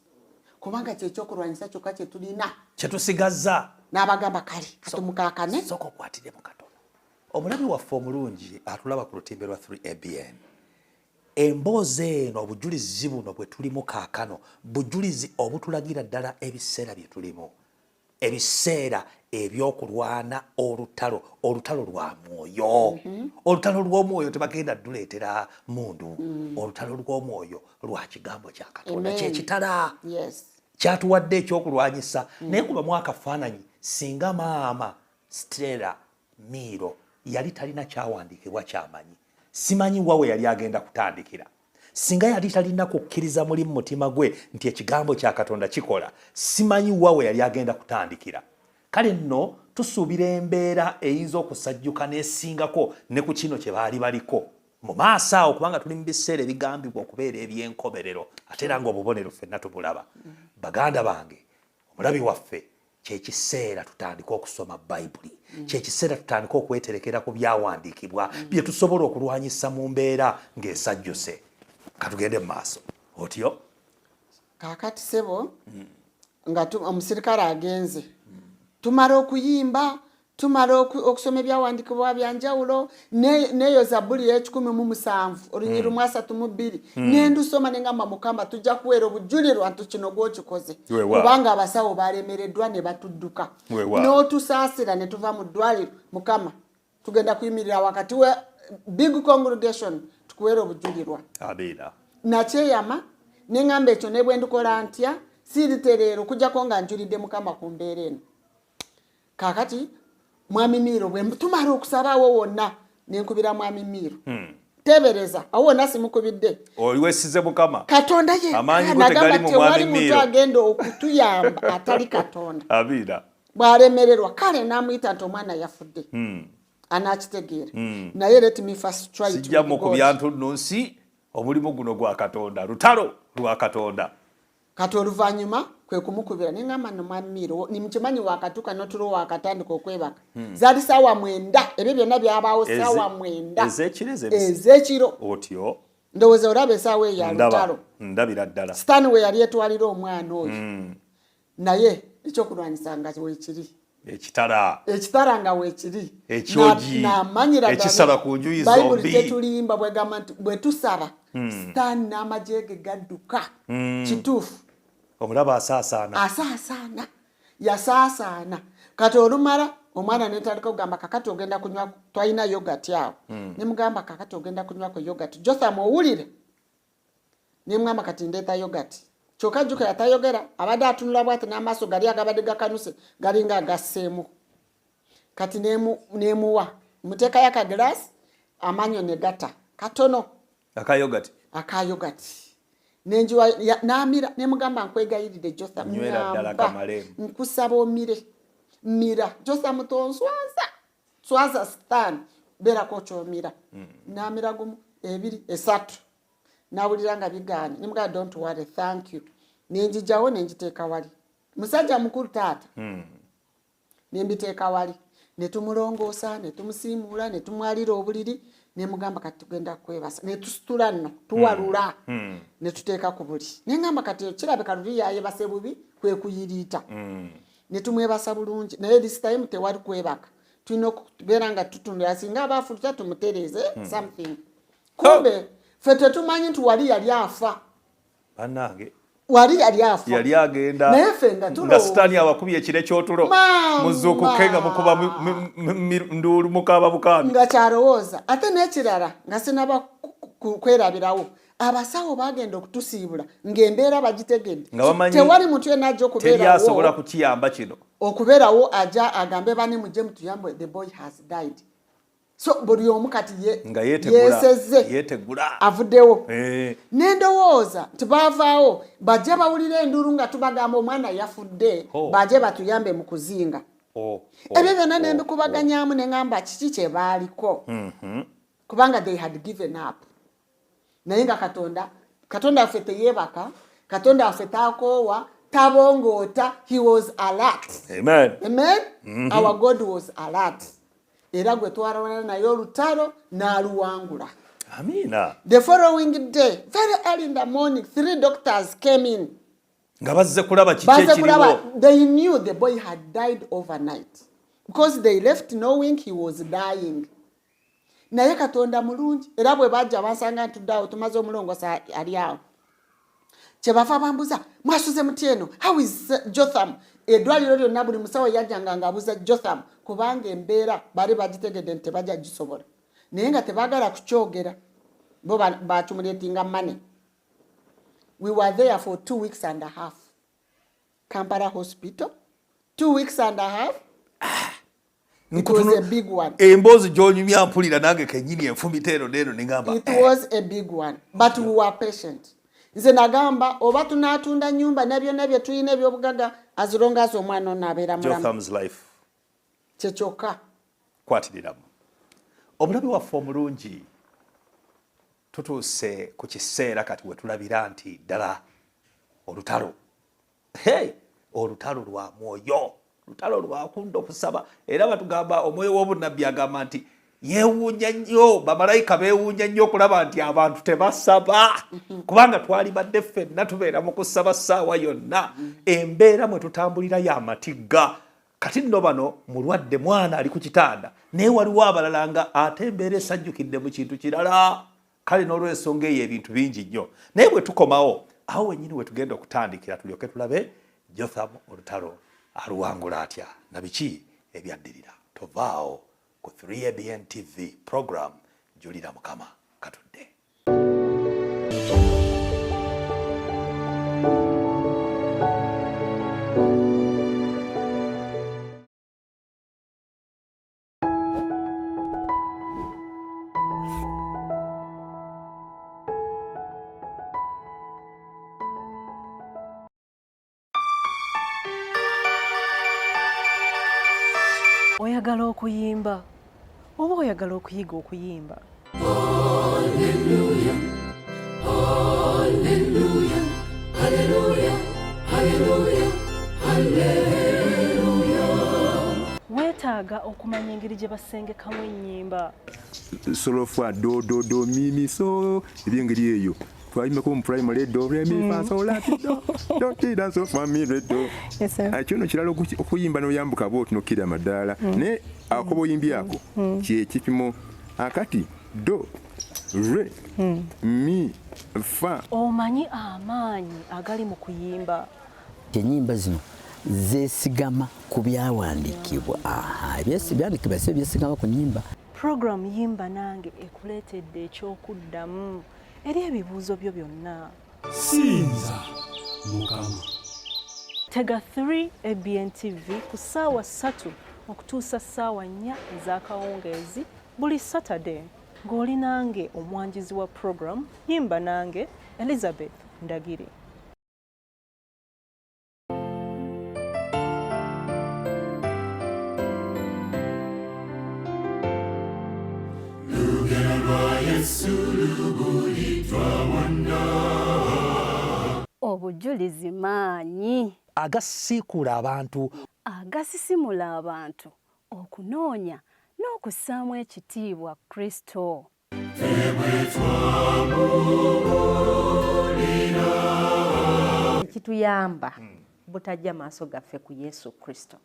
kubanga kyekyokulwanyisa kyokka kyetulina kyetusigazza N'abagamba kale katumukakane. Sooka okwatiremu katono. Omulabi waffe omulungi atulaba ku lutimbe lwa 3ABN, emboozi eno, obujulizi buno bwe tulimu kaakano, bujulizi obutulagira ddala ebiseera bye tulimu, ebiseera ebyokulwana olutalo, olutalo lwa mwoyo. Olutalo lw'omwoyo tebagenda duleetera mundu. Olutalo lw'omwoyo lwa kigambo kya Katonda. Amen. Kyekitala kyatuwadde ekyokulwanyisa. Naye kubamu akafaananyi singa maama Stella Miiro yali talina kyawandiikibwa kyamanyi, simanyi wa we yali agenda kutandikira. Singa yali talina kukkiriza muli mu mutima gwe nti ekigambo kya Katonda kikola, simanyi wa we yali agenda kutandikira. Kale nno tusuubira embeera eyinza okusajjuka n'esingako ne ku kino kye baali baliko mu maaso awo, kubanga tuli mu biseera ebigambibwa okubeera eby'enkomerero, ate era ng'obubonero ffenna tubulaba. Baganda bange, omulabi waffe, kyekiseera tutandike okusoma Bayibuli. Kyekiseera tutandike okweterekera ku byawandiikibwa bye tusobola okulwanyisa mu mbeera ng'esajjuse. Katugende mu maaso otyo. Kaakati sebo, nga omusirikale agenze, tumala okuyimba, tumala okusoma ebyawandiikibwa byanjawulo, neyo Zabbuli y'107, olunyiri 32, nendusoma, nengamba, "Mukama, tujja kuweera obujulirwa nti kino gwokikoze, kubanga abasawo balemereddwa ne batudduka, n'otusaasira ne tuva mu ddwaliro. Mukama, tugenda kuyimirira wakati we big congregation tukuweera obujulirwa." Amiina. Nakyeyama neŋŋamba ekyo, ne bwe ndikola ntya siiritereera okujjako nga njulidde Mukama ku mbeera eno. Kaakati mwami Miiro, bwe tumala okusaba awo wonna, nenkubira mwami Miiro. Tebereza, awo wonna simukubidde. Oli wesize Mukama. Katonda ye. Amaanyi go Nagamba tegali mu tewali mwami muntu Miiro. agenda okutuyamba atali Katonda. Amiina. Bw'alemererwa, kale namuyita nti omwana yafudde, anakitegeera. Naye let me first try it Sijja with mu God. kubya ntunnunsi, omulimu guno gwa Katonda, lutalo lwa Katonda. Kati oluvannyuma kwe kumukubira, neŋŋamba, "No mwami Miiro, nimukimanyi wakatuuka notulo wakatandika okwebaka." Zaali saawa 9, ebyo byonna byabaawo saawa 9 Ez'ekiro, ez'ebisi? Ez'ekiro. Otyo. Ndowooza olaba esaawa eyo ya Ndaba, lutalo. ndabira ddala. Sitaani we yali etwalira omwana oyo, naye ekyokulwanyisa nga weekiri. Ekitala. Ekitala nga weekiri. Ekyogi. Namanyira ddala. Ekisala ku njuyi Bayibuli zombi. tetulimba bwegamba nti bwe tusaba, sitaani n'amagye ge gadduka. Kituufu. Omulaba asaasaana. Asaasaana, yasaasaana. Kati olumala omwana netandika okugamba, "Kakati ogenda kunywa." Twalina yogati awo, nemugamba, "Kakati ogenda kunywako yogati, Jotham, owulire?" Nemugamba, "Kati ndeeta yogati." Kyokka jjukira tayogera, abadde atunula bwati n'amaaso gali agabadde gakanuse, galinga agasseemu. Kati nemuwa, muteekayo akagiraasi, amanyo ne gata katono. Akayogati. Akayogati nenjiwa n'amira. Nemugamba, "Nkwegayiridde Jotham, Nywera ddala nyamba, kamalemu." nkusaba omire, mira Jotham, tonswaza, swaza stan, beerako kyomira." N'amira gumu, ebiri, esatu, nawulira nga bigaanye. Nemugamba, "Don't worry, thank you." Nenjijawo nenjiteeka wali, musajja mukulu taata. Nembiteeka wali, netumulongoosa, netumusiimuula, netumwalira obuliri. Nemugamba, "Kati tugenda kwebasa." Netusitula nno, tuwalula, netuteeka ku buli. Neŋamba, "Kati kirabika luli yayebase bubi, kwe kuyiriita." Netumwebasa bulungi, naye this time tewali kwebaka, tulina okubeera nga tutunula, singa aba afuluta tumutereeze something. Kumbe ffe tetumanyi nti wali yali afa. Bannange. Wali yali afa. Yali agenda. Naye ffe nga nga tulowooza. Sitaani awakubye ekire ky'otulo. Maama! Muzuukuke nga mukuba nduulu, mukaaba bukaami. Nga kyalowooza. Ate n'ekirala nga sinaba kwerabirawo, abasawo bagenda okutusiibula ng'embeera bagitegedde. Nga bamanyi Tewali muntu yenna ajja teri asobola okubeerawo kukiyamba kino. Okubeerawo aja agambe bane, "Mujje mutuyambe, the boy has died." So buli omu kati Nga yeetegula. yeesezze. Yeetegula. Avuddewo. Eh. Nendowooza nti baavaawo bajje bawulire enduulu nga tubagamba omwana yafudde, bajje batuyambe mu kuzinga. Ebyo byonna nembikubaganyamu, neŋŋamba kiki kye baaliko, kubanga they had given up. Naye nga Katonda waffe teyeebaka, Katonda waffe takoowa, tabongoota. He was alert. Amen. Amen. Our God was alert, era gwe twalwana naye olutalo n'aluwangula. Amiina. The following day, very early in the morning, three doctors came in. Nga bazze kulaba kiki Baze kulaba. ekiriwo. They knew the boy had died overnight because they left knowing he was dying. Naye Katonda mulungi, era bwe bajja bansanga ntudde awo tumaze omulongosa ali awo, kyebava bambuza mwasuze muti eno, how is Jotham? Eddwaliro lyonna buli musawo yajjanga ng'abuuza Jotham, kubanga embeera baali bagitegedde nti tebajja gisobola, naye nga tebaagala kukyogera, bo baaccumulatinga money. We were there for 2 weeks and a half, Kampala Hospital, 2 weeks and a half. It was a big one. Emboozi gy'onyumya mpulira nange kennyini enfumita eno neeno neŋamba. It was a big one, but we were patient. Nze nagamba oba tunaatunda nyumba nebyonna bye tulina ebyobugaga, as long as omwana ono abeera mulamu. Jotham's life. Kyekyokka. Kwatiriramu omulabi waffe omulungi, tutuuse ku kiseera kati we tulabira nti ddala olutalo, hey, olutalo lwa mwoyo, lutalo lwakunda okusaba. Era batugamba omwoyo w'obunnabbi agamba nti yeewuunya nnyo, bamalayika beewuunya nnyo okulaba nti abantu tebasaba, kubanga twalibadde ffenna tubeera mu kusaba ssaawa yonna. Embeera mwe tutambulira y'amatigga. Kati nno bano mulwadde, mwana ali ku kitanda, naye waliwo abalala nga ate embeera esajjukidde mu kintu kirala. Kale n'olwensonga eyo ebintu bingi nnyo, naye bwe tukomawo awo wennyini we tugenda okutandikira, tulyoke tulabe Jotham olutalo aluwangula atya na biki ebyaddirira. Tovaawo ku 3ABN TV, program Julira Mukama. Katudde. Oyagala okuyimba oba oyagala okuyiga okuyimba? Hallelujah, hallelujah, hallelujah, hallelujah, hallelujah. Weetaaga okumanya engeri gye basengekamu ennyimba? Solofa, do, do, do, mi, mi, so, ebyengeri eyo twayimbako mu primary, do, re, mi, fa, so, la, ti, do, do, ti, da, so, fa, mi, re, do. Ekyo nno kirala okuyimba n'oyambuka bwoti n'okkira amadaala, naye akoba oyimbyako kyekipimo akati do, re, mi, fa. Omanyi amaanyi agali mu kuyimba? Ennyimba zino zeesigama ku byawandiikibwa. Aha, ebyawandiikibwa si byesigama ku nnyimba. Puroguramu Yimba Nange ekuleetedde eky'okuddamu eri ebibuuzo byo byonna. Sinza Mukama. Tega 3 ABN TV ku ssaawa 3 okutuusa ssaawa 4 ez'akawungeezi buli Saturday ng'oli nange omwanjuzi wa puroguramu Yimba Nange, Elizabeth Ndagire. Lugero lwa Yesu lubulidwa wonna. Obujulizi maanyi agasiikuula abantu agasisimula abantu okunoonya n'okussaamu ekitiibwa Kristo. Twebwe twamuwulira. Ekituyamba butajja maaso gaffe ku Yesu Kristo.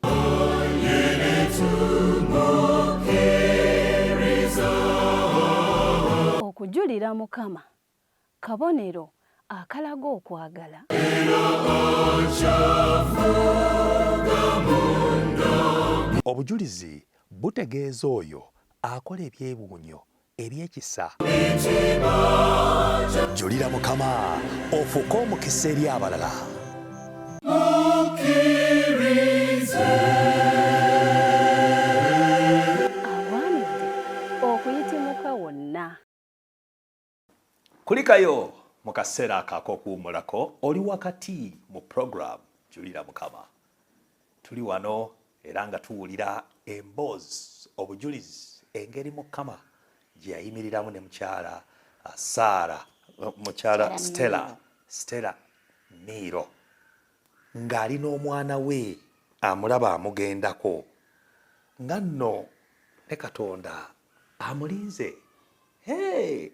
Yene tumukkiriza. Okujulira Mukama kabonero akalaga okwagala. Era akyafuga munda. Obujulizi butegeeza oyo akola ebyewuunyo ebyekisa. Julira Mukama ofuuke omukisa eri abalala. Mukkirize. Agwanidde okuyitimuka wonna. Kulikayo mu kaseera ako ak'okuwummulako, oli wakati mu program Julira Mukama. Tuli wano era nga tuwulira emboozi, obujulizi, engeri Mukama gye yayimiriramu ne mukyala Saara, mukyala Stella, Stella Miiro, ng'ali n'omwana we amulaba amugendako, nga nno ne Katonda amulinze. Hey!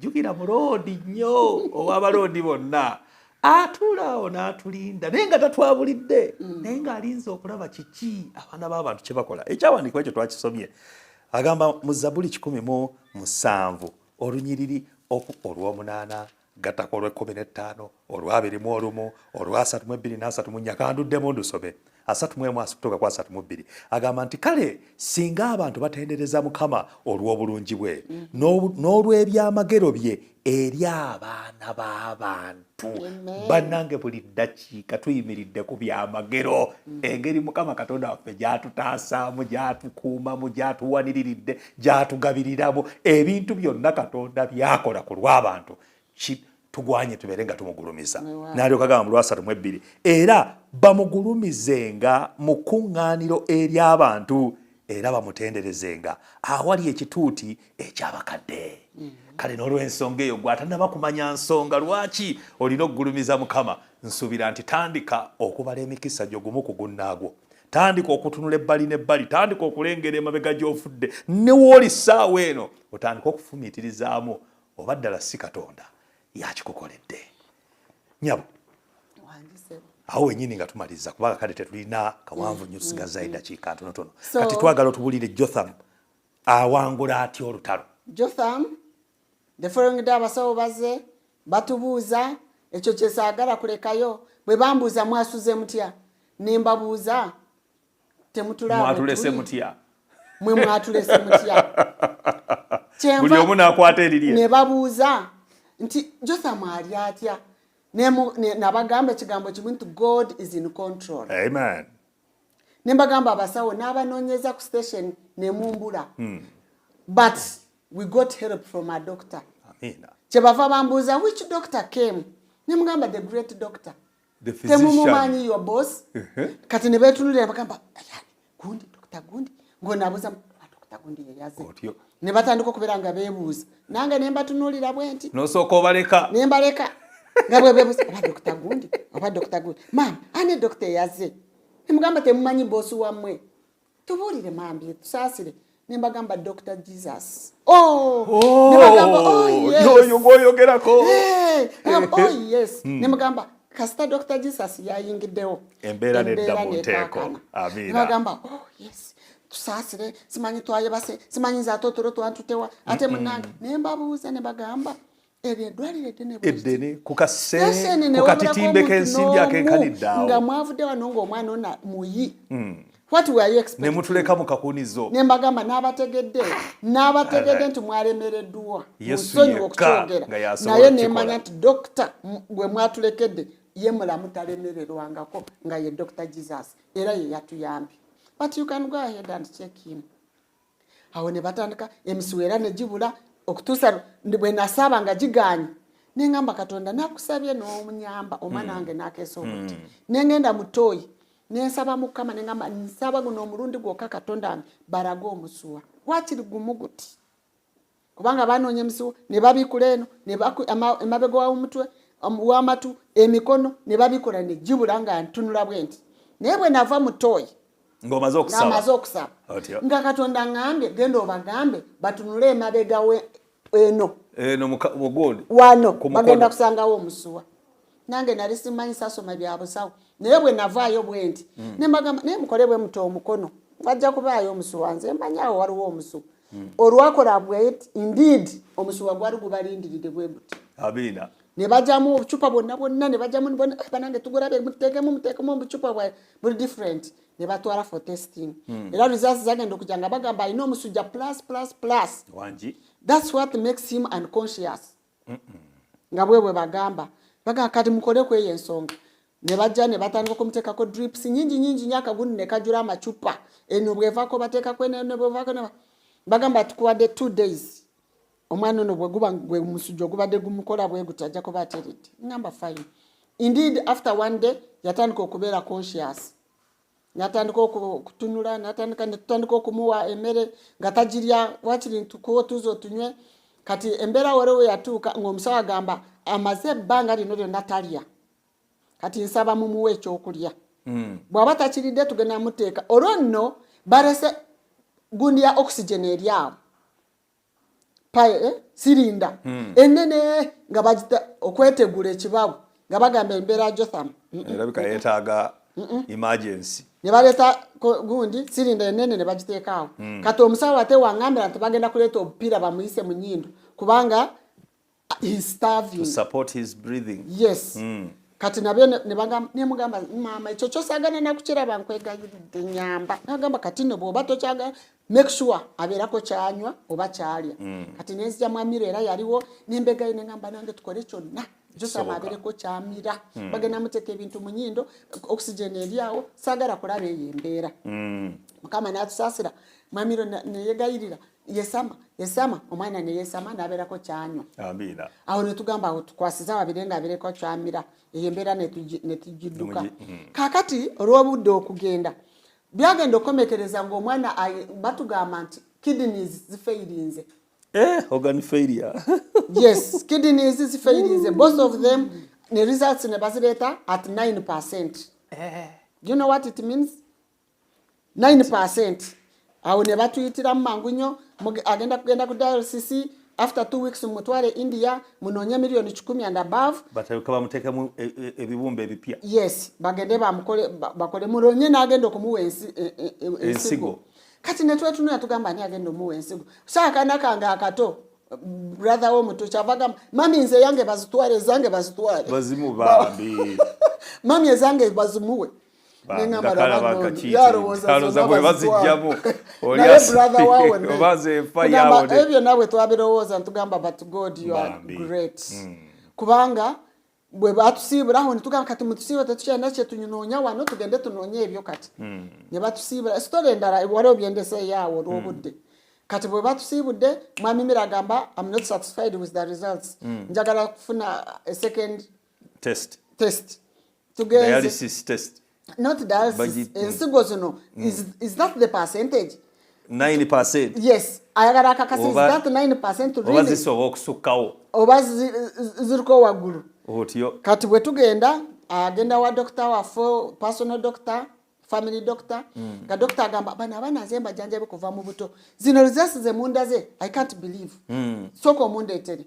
Jjukira muloodi nnyo ow'abaloodi bonna atuula awo n'atulinda, naye nga tatwabulidde, naye ng'alinze okulaba kiki abaana b'abantu kye bakola. Ekyawandiikibwa ekyo twakisomye. Agamba mu Zabuli 107 olunyiriri olw'omunaana gattako olw'ekumi n'ettaano, olw'abiri mu olumu, olw'asatu mu ebbiri n'asatu mu nnya. Kanduddemu ndusome, 31 kutuuka ku 32. Agamba nti, "Kale singa abantu batendereza Mukama olw'obulungi bwe n'olw'ebyamagero bye eri abaana b'abantu." Amen. Bannange, buli ddakiika tuyimiridde ku byamagero, engeri Mukama Katonda waffe gy'atutaasaamu, gy'atukuumamu, gy'atuwaniriridde, gy'atugabiriramu. Ebintu byonna Katonda byakola ku lw'abantu, tugwanye tubeere nga tumugulumiza. Weewaawo. N'alyoka agamba mu lwasatu mu ebbiri, "Era bamugulumizenga mu kuŋŋaaniro ery'abantu, era bamutenderezenga awali ekituuti eky'abakadde." Kale n'olw'ensonga eyo, gwe atannaba kumanya nsonga lwaki olina okugulumiza Mukama, nsuubira nti tandika okubala emikisa gyo gumu ku gunnaagwo. Tandika okutunula ebbali n'ebbali, tandika okulengera emabega gy'ofudde ne wooli ssaawa eno, otandika okufumiitirizaamu oba ddala si Katonda yakikukoledde. Nyabo, awo wenyini nga tumaliriza, kubanga kale tetulina kawanvu nnyo, tusigazaayo eddakiika ntonotono. Kati twagala otubulire, Jotham awangula atya olutalo? Jotham, the following day abasawo bazze batubuuza ekyo kyesaagala kulekayo. Bwe bambuuza, "Mwasuze mutya?" Ne mbabuuza, "Temutulaba bwe Mwatulese tuli? mutya? Mwe mwatulese mutya?" Buli omu n'akwata erirye. Ne babuuza nti, "Jotham ali atya?" Nabagamba ekigambo kimu nti, "God is in control." Amen. Ne mbagamba, "Abasawo n'abanoonyeza ku station ne mumbula, but we got help from a doctor." Amina. Kyebava bambuuza, "Which doctor came?" Ne mugamba, "The great doctor." The physician. "Temumumanyi, your boss?" Kati ne beetunulira ne bagamba, "Ayani, gundi, Dokita gundi." Ng'onaabuuza, "Dokita gundi yeyaze?" Otyo. Ne batandika okubeera nga beebuuza, nange ne mbatunuulira bwe nti. N'osooka obaleka. Ne mbaleka nga bwe beebuuza oba Dokita gundi, oba Dokita gundi. "Maama, ani dokita eyaze?" Ne mugamba, "Temumanyi boss wammwe? Tubuulire mambi, tusaasire." Ne mbagamba, "Dr Jesus." Oh! Ne bagamba, "Oh, yes." Yoyo gwoyogerako. Hey, "Oh yes." Ne mugamba, "Kasita Dr Jesus yayingiddewo, Embeera nedda mu nteeko. nekaakana." Amiina. Ne bagamba, "Oh yes, tusaasire, simanyi twayebase, simanyi nze ate otulo twantutewa ate munange." Ne mbabuuza ne bagamba, "Eryo eddwaliro eddene bwe liti." Eddene ku kase Station ne ku wabulako katitimbe omuntu k'ensimbi n'omu akenkanidde awo. Nga mwavudde wano ng'omwana ona muyi. What were you Ne expecting? mutuleka mu kakunizo. Ne mbagamba, n'abategedde nti mwalemereddwa. Yesu Munsonyiwe yekka okukyogera, nga y'asobola naye okukikola. nemanya nti dokita gwe mwatulekedde ye mulamu, talemererwangako, nga ye Dr Jesus, era ye yatuyambye. But you can go ahead and check him. Awo ne batandika emisuwa era ne gibula okutuusa bwe nasaba nga giganye. Neŋŋamba, "Katonda, nakusabye n'omunyamba omwana wange n'akeesa obuti." Nengenda mu ttooyi nensaba Mukama, neŋŋamba, "Nsaba guno omulundi gwokka, Katonda wange, balage omusuwa wakiri gumu guti," kubanga banoonya emisuwa ne babikula eno ne emabega w'omutwe, w'amatu, emikono, ne babikola ne gibula nga ntunula bwe nti. Naye bwe nava mu ttooyi ng'omaze okusaba, ng'amaze okusaba, Otyo. nga Katonda ŋŋambye, "Genda obagambe batunule emabega eno." Eno mugundi. Wano Ku mukono. bagenda kusangawo omusuwa. Nange nali simanyi, sasoma bya busawo, naye bwe navaayo bwe nti ne mbagamba, "Naye mukole bwe muta omukono, wajja kubaayo omusuwa, nze mmanyi awo waliwo omusuwa." Olwakola bweti, indeed omusuwa gwali gubalindiridde bwe buti. Amiina. Ne bajjamu obucupa bwonna bwonna, ne bajjamu bwonna. "Eh, banange, tugulabe, muteekemu, muteekemu obucupa bwa buli different." Ne batwala for testing, era results zagenda okujja nga bagamba alina omusujja plus plus plus. Wangi. That's what makes him unconscious, nga bwe bwe bagamba. Bagamba, "Kati mukole ku eyo ensonga." Ne bajja ne batandika okumuteekako drips nyingi nyingi nyo, akagundi ne kajula amacupa. Eno bwevaako bateekako eno, eno bwevaako bagamba, "Tukuwadde 2 days. Omwana ono bwe guba gwe musujja ogubadde gumukola bwe guti, ajja kuba ateredde." Ngamba, "Fine." Indeed, after one day yatandika okubeera conscious, natandika okutunula, natandika, netutandika okumuwa emmere nga tagirya, wakiri ntukuwa otuzi otunywe. Kati embeera waliwo we yatuuka ng'omusawo agamba, "Amaze ebbanga lino lyonna talya, kati nsaba mumuwe ekyokulya. Bw'aba takiridde tugenda muteeka." Olwo nno balese gundi ya oxygen eri awo paye, sirinda enene nga bagita okwetegula ekibabu, nga bagamba embeera ya Jotham Erabika yeetaaga. Emergency. Ne baleeta gundi sirinda enene ne bagiteekaawo. Kati omusawo ate wangambira nti bagenda kuleeta obupiira bamuyise mu nnyindo kubanga he's starving. To support his breathing. Yes. Kati nabyo nemugamba, maama, ekyo kyosagana nakukiraba, nkwegayiridde nyamba. Nagamba, kati no bw'oba tokyagala, make sure abeerako kyanywa oba kyalya. Kati nenzija mwamiro era yaliwo nembegayo, nengamba, nange tukole kyonna Josama Kisoboka. abeereko kyamira. Bagenda muteeka ebintu mu nnyindo, oxygen eri awo, saagala kulaba eyo embeera. Mukama n'atusaasira, mwamiro neyegayirira, yesama yesama, omwana neyesama n'abeerako kyanywa. Amiina. Awo netugamba, awo tukwasiza babire nga abeereko kyamira, eyo embeera netugidduka. Kaakati olw'obudde okugenda, byagenda okukomekereza ng'omwana batugamba nti kidneys zifailinze. Eh, organ failure. Yes, kidneys zifailinze, both of them. Ne results ne bazireeta at 9%. Do you know what it means, 9%? Awo ne batuyitiramu mangu nnyo, agenda kugenda ku dialysis after 2 weeks, mutwale India, munoonye miliyoni 100 and above. Bateeka bamuteekemu ebibumba ebipya. Yes, bagende bamukole, bakole mulonye n'agenda okumuwa ensigo. Ensigo. Kati netwetunula tugamba, ani agenda omuwa ensigo? So akaana kange akato, brother womuto, kyava gamba, "Mami, nze yange bazitwale, ezange bazitwale." Bazimu bambi. "Mami, ezange bazimuwe." Neŋŋamba, nga kalaba laba nno, akakiite. yalowooza Alowooza zonna bwe bazitwala. bazijjamu. Oli Naye brother wawe oba nze enfa Tugamba, yawone. ebyo byonna bwe twabirowooza ntugamba, but God, you are Bambi. great. Kubanga bwe batusiibulaho netugamba, kati mutusiibula, tetukyalina kyetunoonya wano, tugende tunoonye ebyo. Kati ne batusiibula. Story endala waliwo byendeseeyo awo olw'obudde. Kati bwe batusiibudde, mwami Mira agamba, "Am not satisfied with the results. Njagala kufuna a second test. Test." Tugenze Dialysis test. Not dialysis. Ensigo zino, is that the percentage? 9%. Yes, ayagala akakasi, is Oba- that 9% oba really? zisobola okusukkawo. Oba ziriko waggulu. Otyo. Kati bwe tugenda, agenda wa dokita waffe, personal doctor, family doctor. Nga dokita agamba, bano abaana nze mbajanjabi kuva mu buto, zino results ze mundaze, I can't believe. Sooka omundeetere.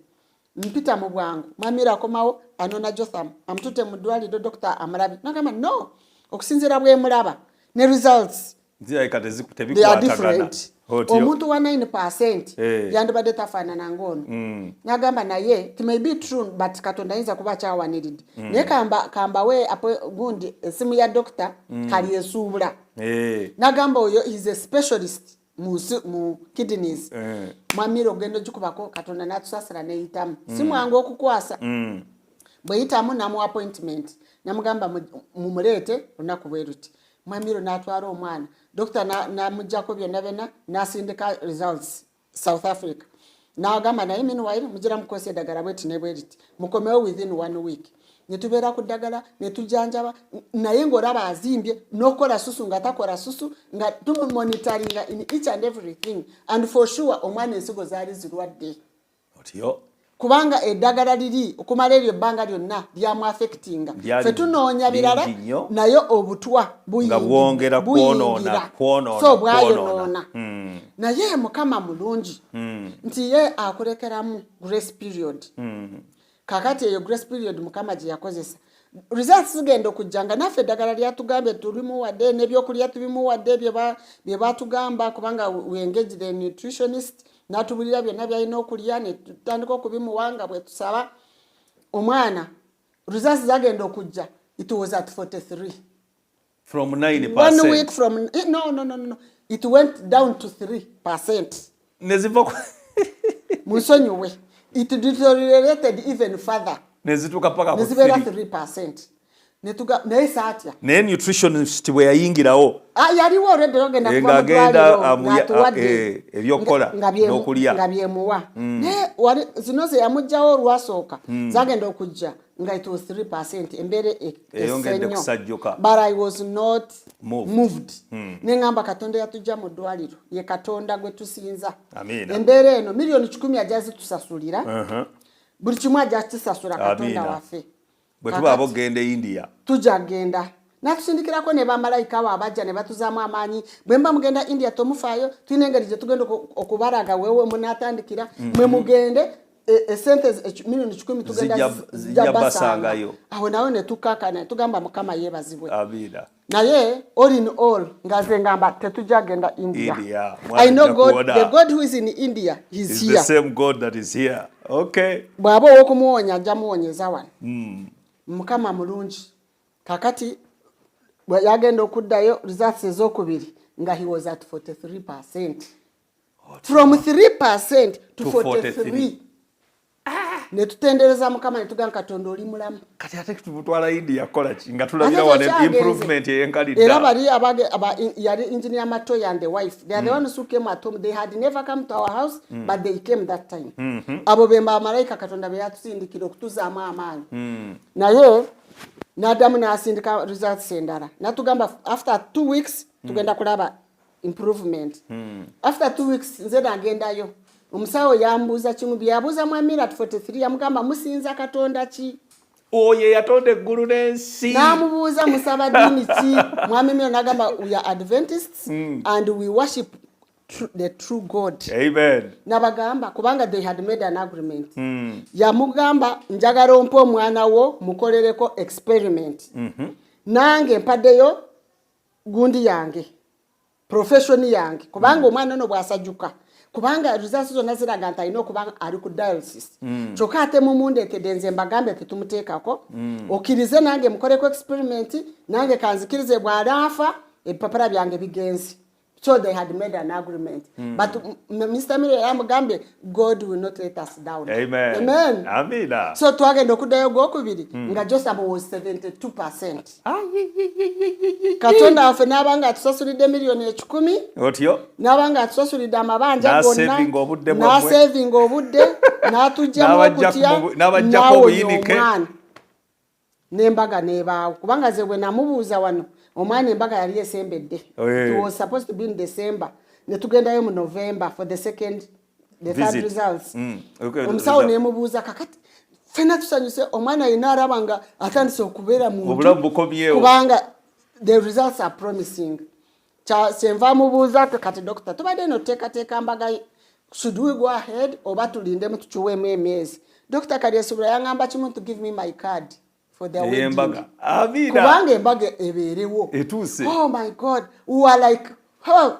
Mpita mu bwangu, mwamira akomawo, anona Jotham, amutute mu ddwaliro. Dokita amulabi nagamba, no, okusinziira bwemulaba ne results, zirabika they are tebikwatagana. different. Otyo. Omuntu wa 9% Eh. yandibadde tafaanana ngaono. Nagamba, naye it may be true, but Katonda ayinza kuba akyawaniridde. Naye kambawe gundi, esimu ya dokita. Kali esuubula. Nagamba, oyo is a specialist mu kidneys. Mwamira ogenda ogikubako, Katonda natusasira neyitamu. Si mwangu okukwasa. Bweyitamu, namuwa appointment, namugamba, mumuleete olunaku bwe luti." Mwamiro n'atwala omwana. Dokita namugjako byonna byonna, n'asindika results South Africa. N'agamba, naye meanwhile mugira mukozesa eddagala bweti ne bweriti, mukomewo within one week. Netubeera ku ddagala, netujanjaba, naye ng'olaba azimbye n'okukola susu nga takola susu, nga tumumonitoringa in each and everything. And for sure omwana ensigo zaali zirwadde. Otyo. Kubanga eddagala liri okumala eryo ebbanga lyonna lyamu affectinga. Lyali Fe tunoonya birala, lingi nnyo. naye obutwa Nga bwongera buyingira. kwonoona, kwonoona, So kwonoona. bwayonoona. Naye Mukama mulungi nti ye akulekeramu grace period. Kakati eyo grace period Mukama gye yakozesa, results zigenda okujja nga naffe eddagala lyatugambye tulimuwadde, n'ebyokulya tubimuwadde bye batugamba, kubanga we engage the nutritionist, n'atubulira byonna byalina okulya, ne tutandika okubimuwa nga bwe tusaba. Omwana results zagenda okujja, it was at 43. From 9%. One week from no, no, no, no. It went down to 3%. Neziva Munsonyiwe, it deteriorated even further. Nezituuka paka ku Nezibeera 3. 3%. Netuga naye saatya. Naye nutritionist bwe yayingirawo? Ah, yaliwo already, ogenda Eh, kuva mu ng'agenda ddwaliro ng'atuwadde eh, ebyokukola n'okulya. nga byemuwa. Naye zino ze yamugjawo olwasooka, zagenda okujja nga it was 3%, embeera Eyongedde esse nnyo. kusajjuka. But I was not Moved. moved. Neŋŋamba, Katonda yatujja mu ddwaliro ye Katonda gwe tusinza. Amiina. Embeera eno miliyoni 100 ajja zitusasulira. Buli kimu ajja kisasula Katonda Amiina. waffe. Bwe tuba abogenda e India. Tujja kgenda. Natusindikirako ne bamalayika abo abajja ne batuzaamu amaanyi. Bwe mba mugenda India, tomufaayo, tulina engeri gye tugenda okubalaga wewe munaatandikira. Mwe mugende. Esente 1,100,000 tugenda Zijja basangayo. Awo nawe ne tukakana tugamba Mukama yeebazibwe. Amina. Naye all in all nga ngamba tetujja genda India. India. I know God, the God who is in India is It's here. the same God that is here. Okay. Bw'aba ow'okumuwonya ajja muwonyeza wano. Mukama mulungi. Kakati bwe yagenda okuddayo results ezokubiri nga he was at 43%. From 3% to To 43. 43. Ne tutendereza Mukama ne tugamba Katonda oli mulamu. Kati ate tumutwala India kukola ki nga tulabira Ate wano tekyagenze. improvement eyenkalidde. Era bali yali engineer Matoya and the wife. They are the ones who came at home. They had never come to our house, but they came that time. Abo be bamalayika Katonda be yatusindikira okutuzaamu amaanyi. Naye n'addamu n'asindika results endala. N'atugamba after 2 weeks tugenda kulaba improvement. After 2 weeks nze nagendayo. Omusawo yambuuza kimu bye yabuuza Mwami at 43 yamugamba musinza Katonda ki? Oyo yatonda eggulu n'ensi. N'amubuuza musaba ddiini ki? Mwami Miro n'agamba we are Adventists and we worship the true God. Amen. N'abagamba kubanga they had made an agreement. Yamugamba njagala ompe omwana wo mukolereko experiment. Nange mpaddeyo gundi yange, profession yange, kubanga omwana ono bw'asajjuka kubanga results zonna ziraga nti alina okuba ali ku dialysis. Kyokka ate mumundeetedde nze mbagambe tetumuteekako. Okkirize nange mukoleko experiment, nange kanzikirize bw'anaafa ebipapula byange bigenze. So they had made an agreement. But Mr. Miro yamugambye God will not let us down. Amen. Amen. Amina. So twagenda okuddayo ogwokubiri nga Joseph was 72%. Katonda waffe n'abanga atusasulidde 1,100,000. Otyo. N'abanga atusasulidde amabanja gonna. N'asevinga obudde bwammwe. N'asevinga obudde, n'atugyamu okutya, N'abaggyako n'awonya obuyinike. omwana. N'embaga n'ebaawo. Kubanga nze bwe namubuuza wano, omwana embaga yali esembedde. It was supposed to be in December. Ne tugendayo mu November for the second, the third Visit. results. Okay, Omusawo result. nemubuuza kakati ffenna tusanyuse omwana yenna alaba nga atandise okubeera muntu Obulamu bukomyewo. kubanga the results are promising. Kyenva mubuuza kati doctor tubadde eno tuteekateeka mbaga should we go ahead oba tulindemu tukiweemu emyezi. Doctor Kalyesubula yangamba kimu to give me my card for the wedding. Embaga. Amina. Kubanga embaga ebeerewo. Etuuse. Oh my God, we are like, oh.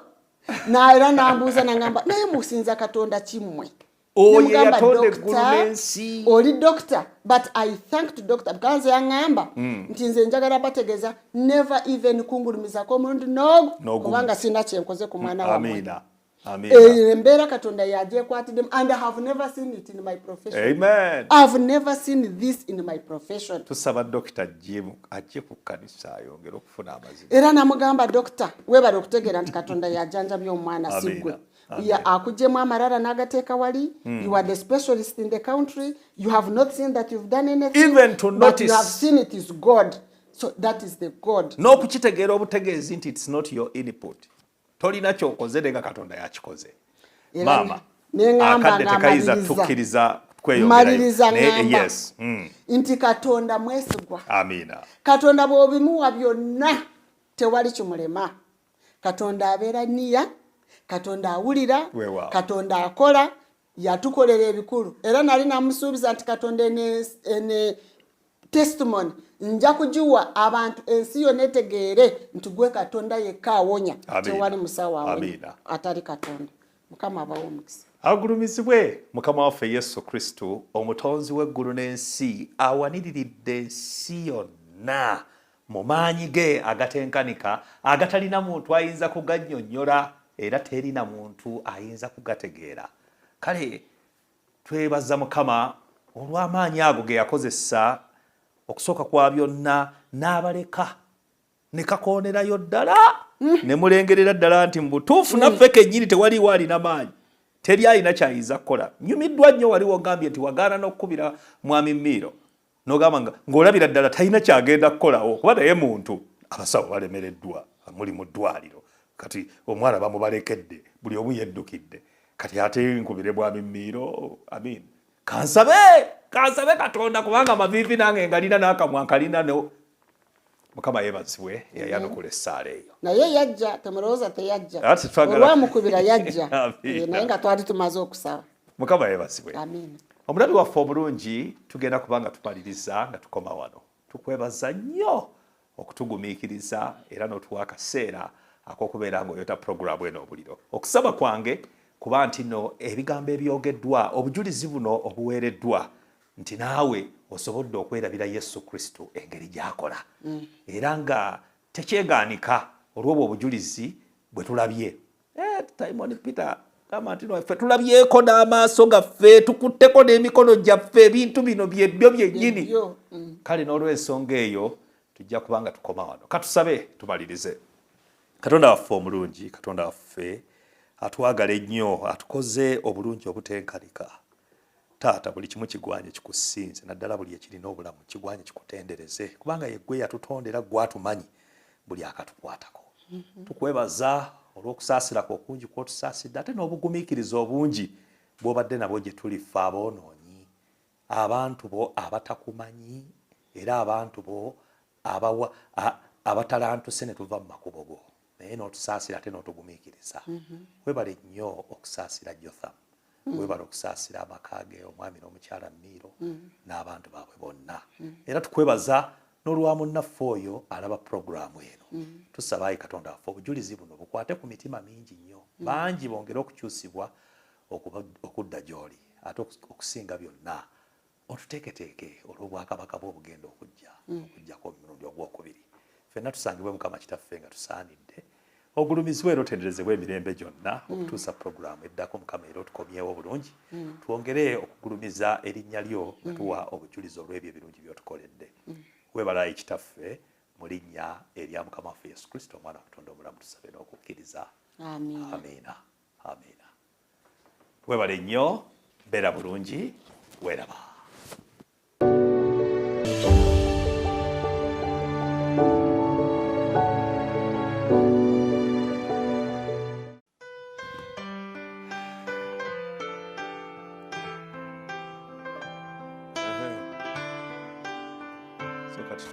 Na era nambuuza nangamba naye musinza Katonda kimmwe. Oyo Nemugamba, yatonda eggulu Doctor, n'ensi. oli doctor, but I thanked doctor because yaŋŋamba nti nze njagala bategeeza never even kungulumizako omulundi n'ogu N'ogumu. kubanga sirina kye nkoze ku mwana wammwe. Amina. Amina. Eyo embeera Katonda yagyekwaatiddemu and I have never seen it in my profession. Amen. I have never seen this in my profession. Tusaba Dr. Jim ajje ku kkanisa ayongere okufuna amazima. Era namugamba doctor weebale okutegeera nti Katonda yajanjabye omwana si Amina. ggwe. Amina. Akugyemu amalala n'agateeka wali. You are the specialist in the country. You have not seen that you've done anything. Even to But you notice. have seen it is God. So that is the God. N'okukitegeera obutegeezi nti it's not your input. Tolina ky'okoze naye nga Katonda yakikoze. Era Maama, ne ŋŋamba akadde nga tekayinza maliriza. tukkiriza kweyongerayo. Maliriza Naye, ŋŋamba. yes. Nti Katonda mwesigwa. Amina. Katonda bw'obimuwa byonna tewali kimulema. Katonda abeera niya, Katonda awulira, Weewaawo. Katonda akola, yatukolera ebikulu. Era nali namusuubiza nti Katonda ene testimony nja kugiwa abantu ensi yonna etegeere nti gwe Katonda yekka awonya. Amina. Tewali musawo awonya Amina. atali Katonda. Mukama abawe omukisa. Agulumizibwe Mukama waffe Yesu Kristo, omutonzi w'eggulu n'ensi, awaniriridde ensi yonna mu maanyi ge agatenkanika, agatalina muntu ayinza kugannyonnyola era terina muntu ayinza kugategeera. Kale twebaza Mukama olw'amaanyi ago ge yakozesa okusooka kwa byonna n'abaleka ne kakoonerayo ddala ne mulengerera ddala nti mu butuufu naffe kennyini tewaliwo alina maanyi, teri alina kyayinza kukola. Nyumiddwa nnyo wali wogambye nti wagaana n'okukubira Mwami Miiro n'ogamba ng'olabira ddala talina kyagenda kukolawo kuba naye muntu. Abasawo balemereddwa, muli mu ddwaliro kati omwana bamubalekedde, buli omu yeddukidde, kati ate nkubire Mwami Miiro. Amin. Kansabe Katonda kubanga amaviivi nange ngalina n'akamwa nkalina no. Mukama yeebazibwe yayanukula essaala eyo. Naye yajja, temulowooza teyajja. Ate twagala- Olwamukubira yajja. Amiina. Naye nga twali tumaze okusaba. Mukama yeebazibwe. Amiina. Omulabi waffe omulungi, tugenda kubanga tumaliriza nga tukoma wano. Tukwebaza nnyo okutugumiikiriza era n'otuwa akaseera ak'okubeera ng'oyota puroguramu eno obuliro. Okusaba kwange kuba nti nno ebigambo ebyogeddwa, obujulizi buno obuweereddwa, nti naawe osobodde okwerabira Yesu Kristo engeri gy'akola. Era nga tekyegaanika olw'obwo obujulizi bwe tulabye. Simon Peter gamba nti no ffe tulabyeko n'amaaso gaffe, tukutteko n'emikono gyaffe, ebintu bino byebyo byennyini. Kale n'olw'ensonga eyo tujja kuba nga tukoma wano. Katusabe tumalirize. Katonda waffe omulungi, Katonda waffe atwagala ennyo, atukoze obulungi obutenkanika. Taata, buli kimu kigwanye kikusinze, naddala buli ekirina obulamu kigwanye kikutendereze, kubanga ye ggwe yatutondera, ggwe atumanyi buli akatukwatako. Tukwebaza olw'okusaasira kwo okungi kw'otusaasidde, ate n'obugumiikiriza obungi bw'obadde nabwo gye tuli ffe aboonoonyi, abantu bo abatakumanyi, era abantu bo abatalantuse ne tuva mu makubo go, naye n'otusaasira ate n'otugumiikiriza. Weebale nnyo okusaasira Jotham, weebale okusaasira amaka ge, omwami n'omukyala Miiro n'abantu baabwe bonna. Era tukwebaza n'olwa munnaffe oyo alaba puroguraamu eno. Tusaba ayi Katonda waffe obujulizi buno bukwate ku mitima mingi nnyo, bangi bongere okukyusibwa okudda gy'oli, ate okusinga byonna otuteeketeeke olw'obwakabaka bwo obugenda okujja, okujjako omulundi ogwokubiri. Ffenna tusangibwe Mukama Kitaffe nga tusaanidde, ogulumizibwe era otenderezebwe emirembe gyonna okutuusa puroguraamu eddako. Mukama era otukomyewo bulungi, twongere okugulumiza erinnya lyo nga tuwa obujulizi olw'ebyo ebirungi by'otukoledde. Weebale ayi Kitaffe, mu linnya erya Mukama waffe Yesu Kristo omwana wa Katonda omulamu tusabe n'okukkiriza. Amiina. Amiina. Amiina. Weebale nnyo, beera bulungi, weeraba. So kati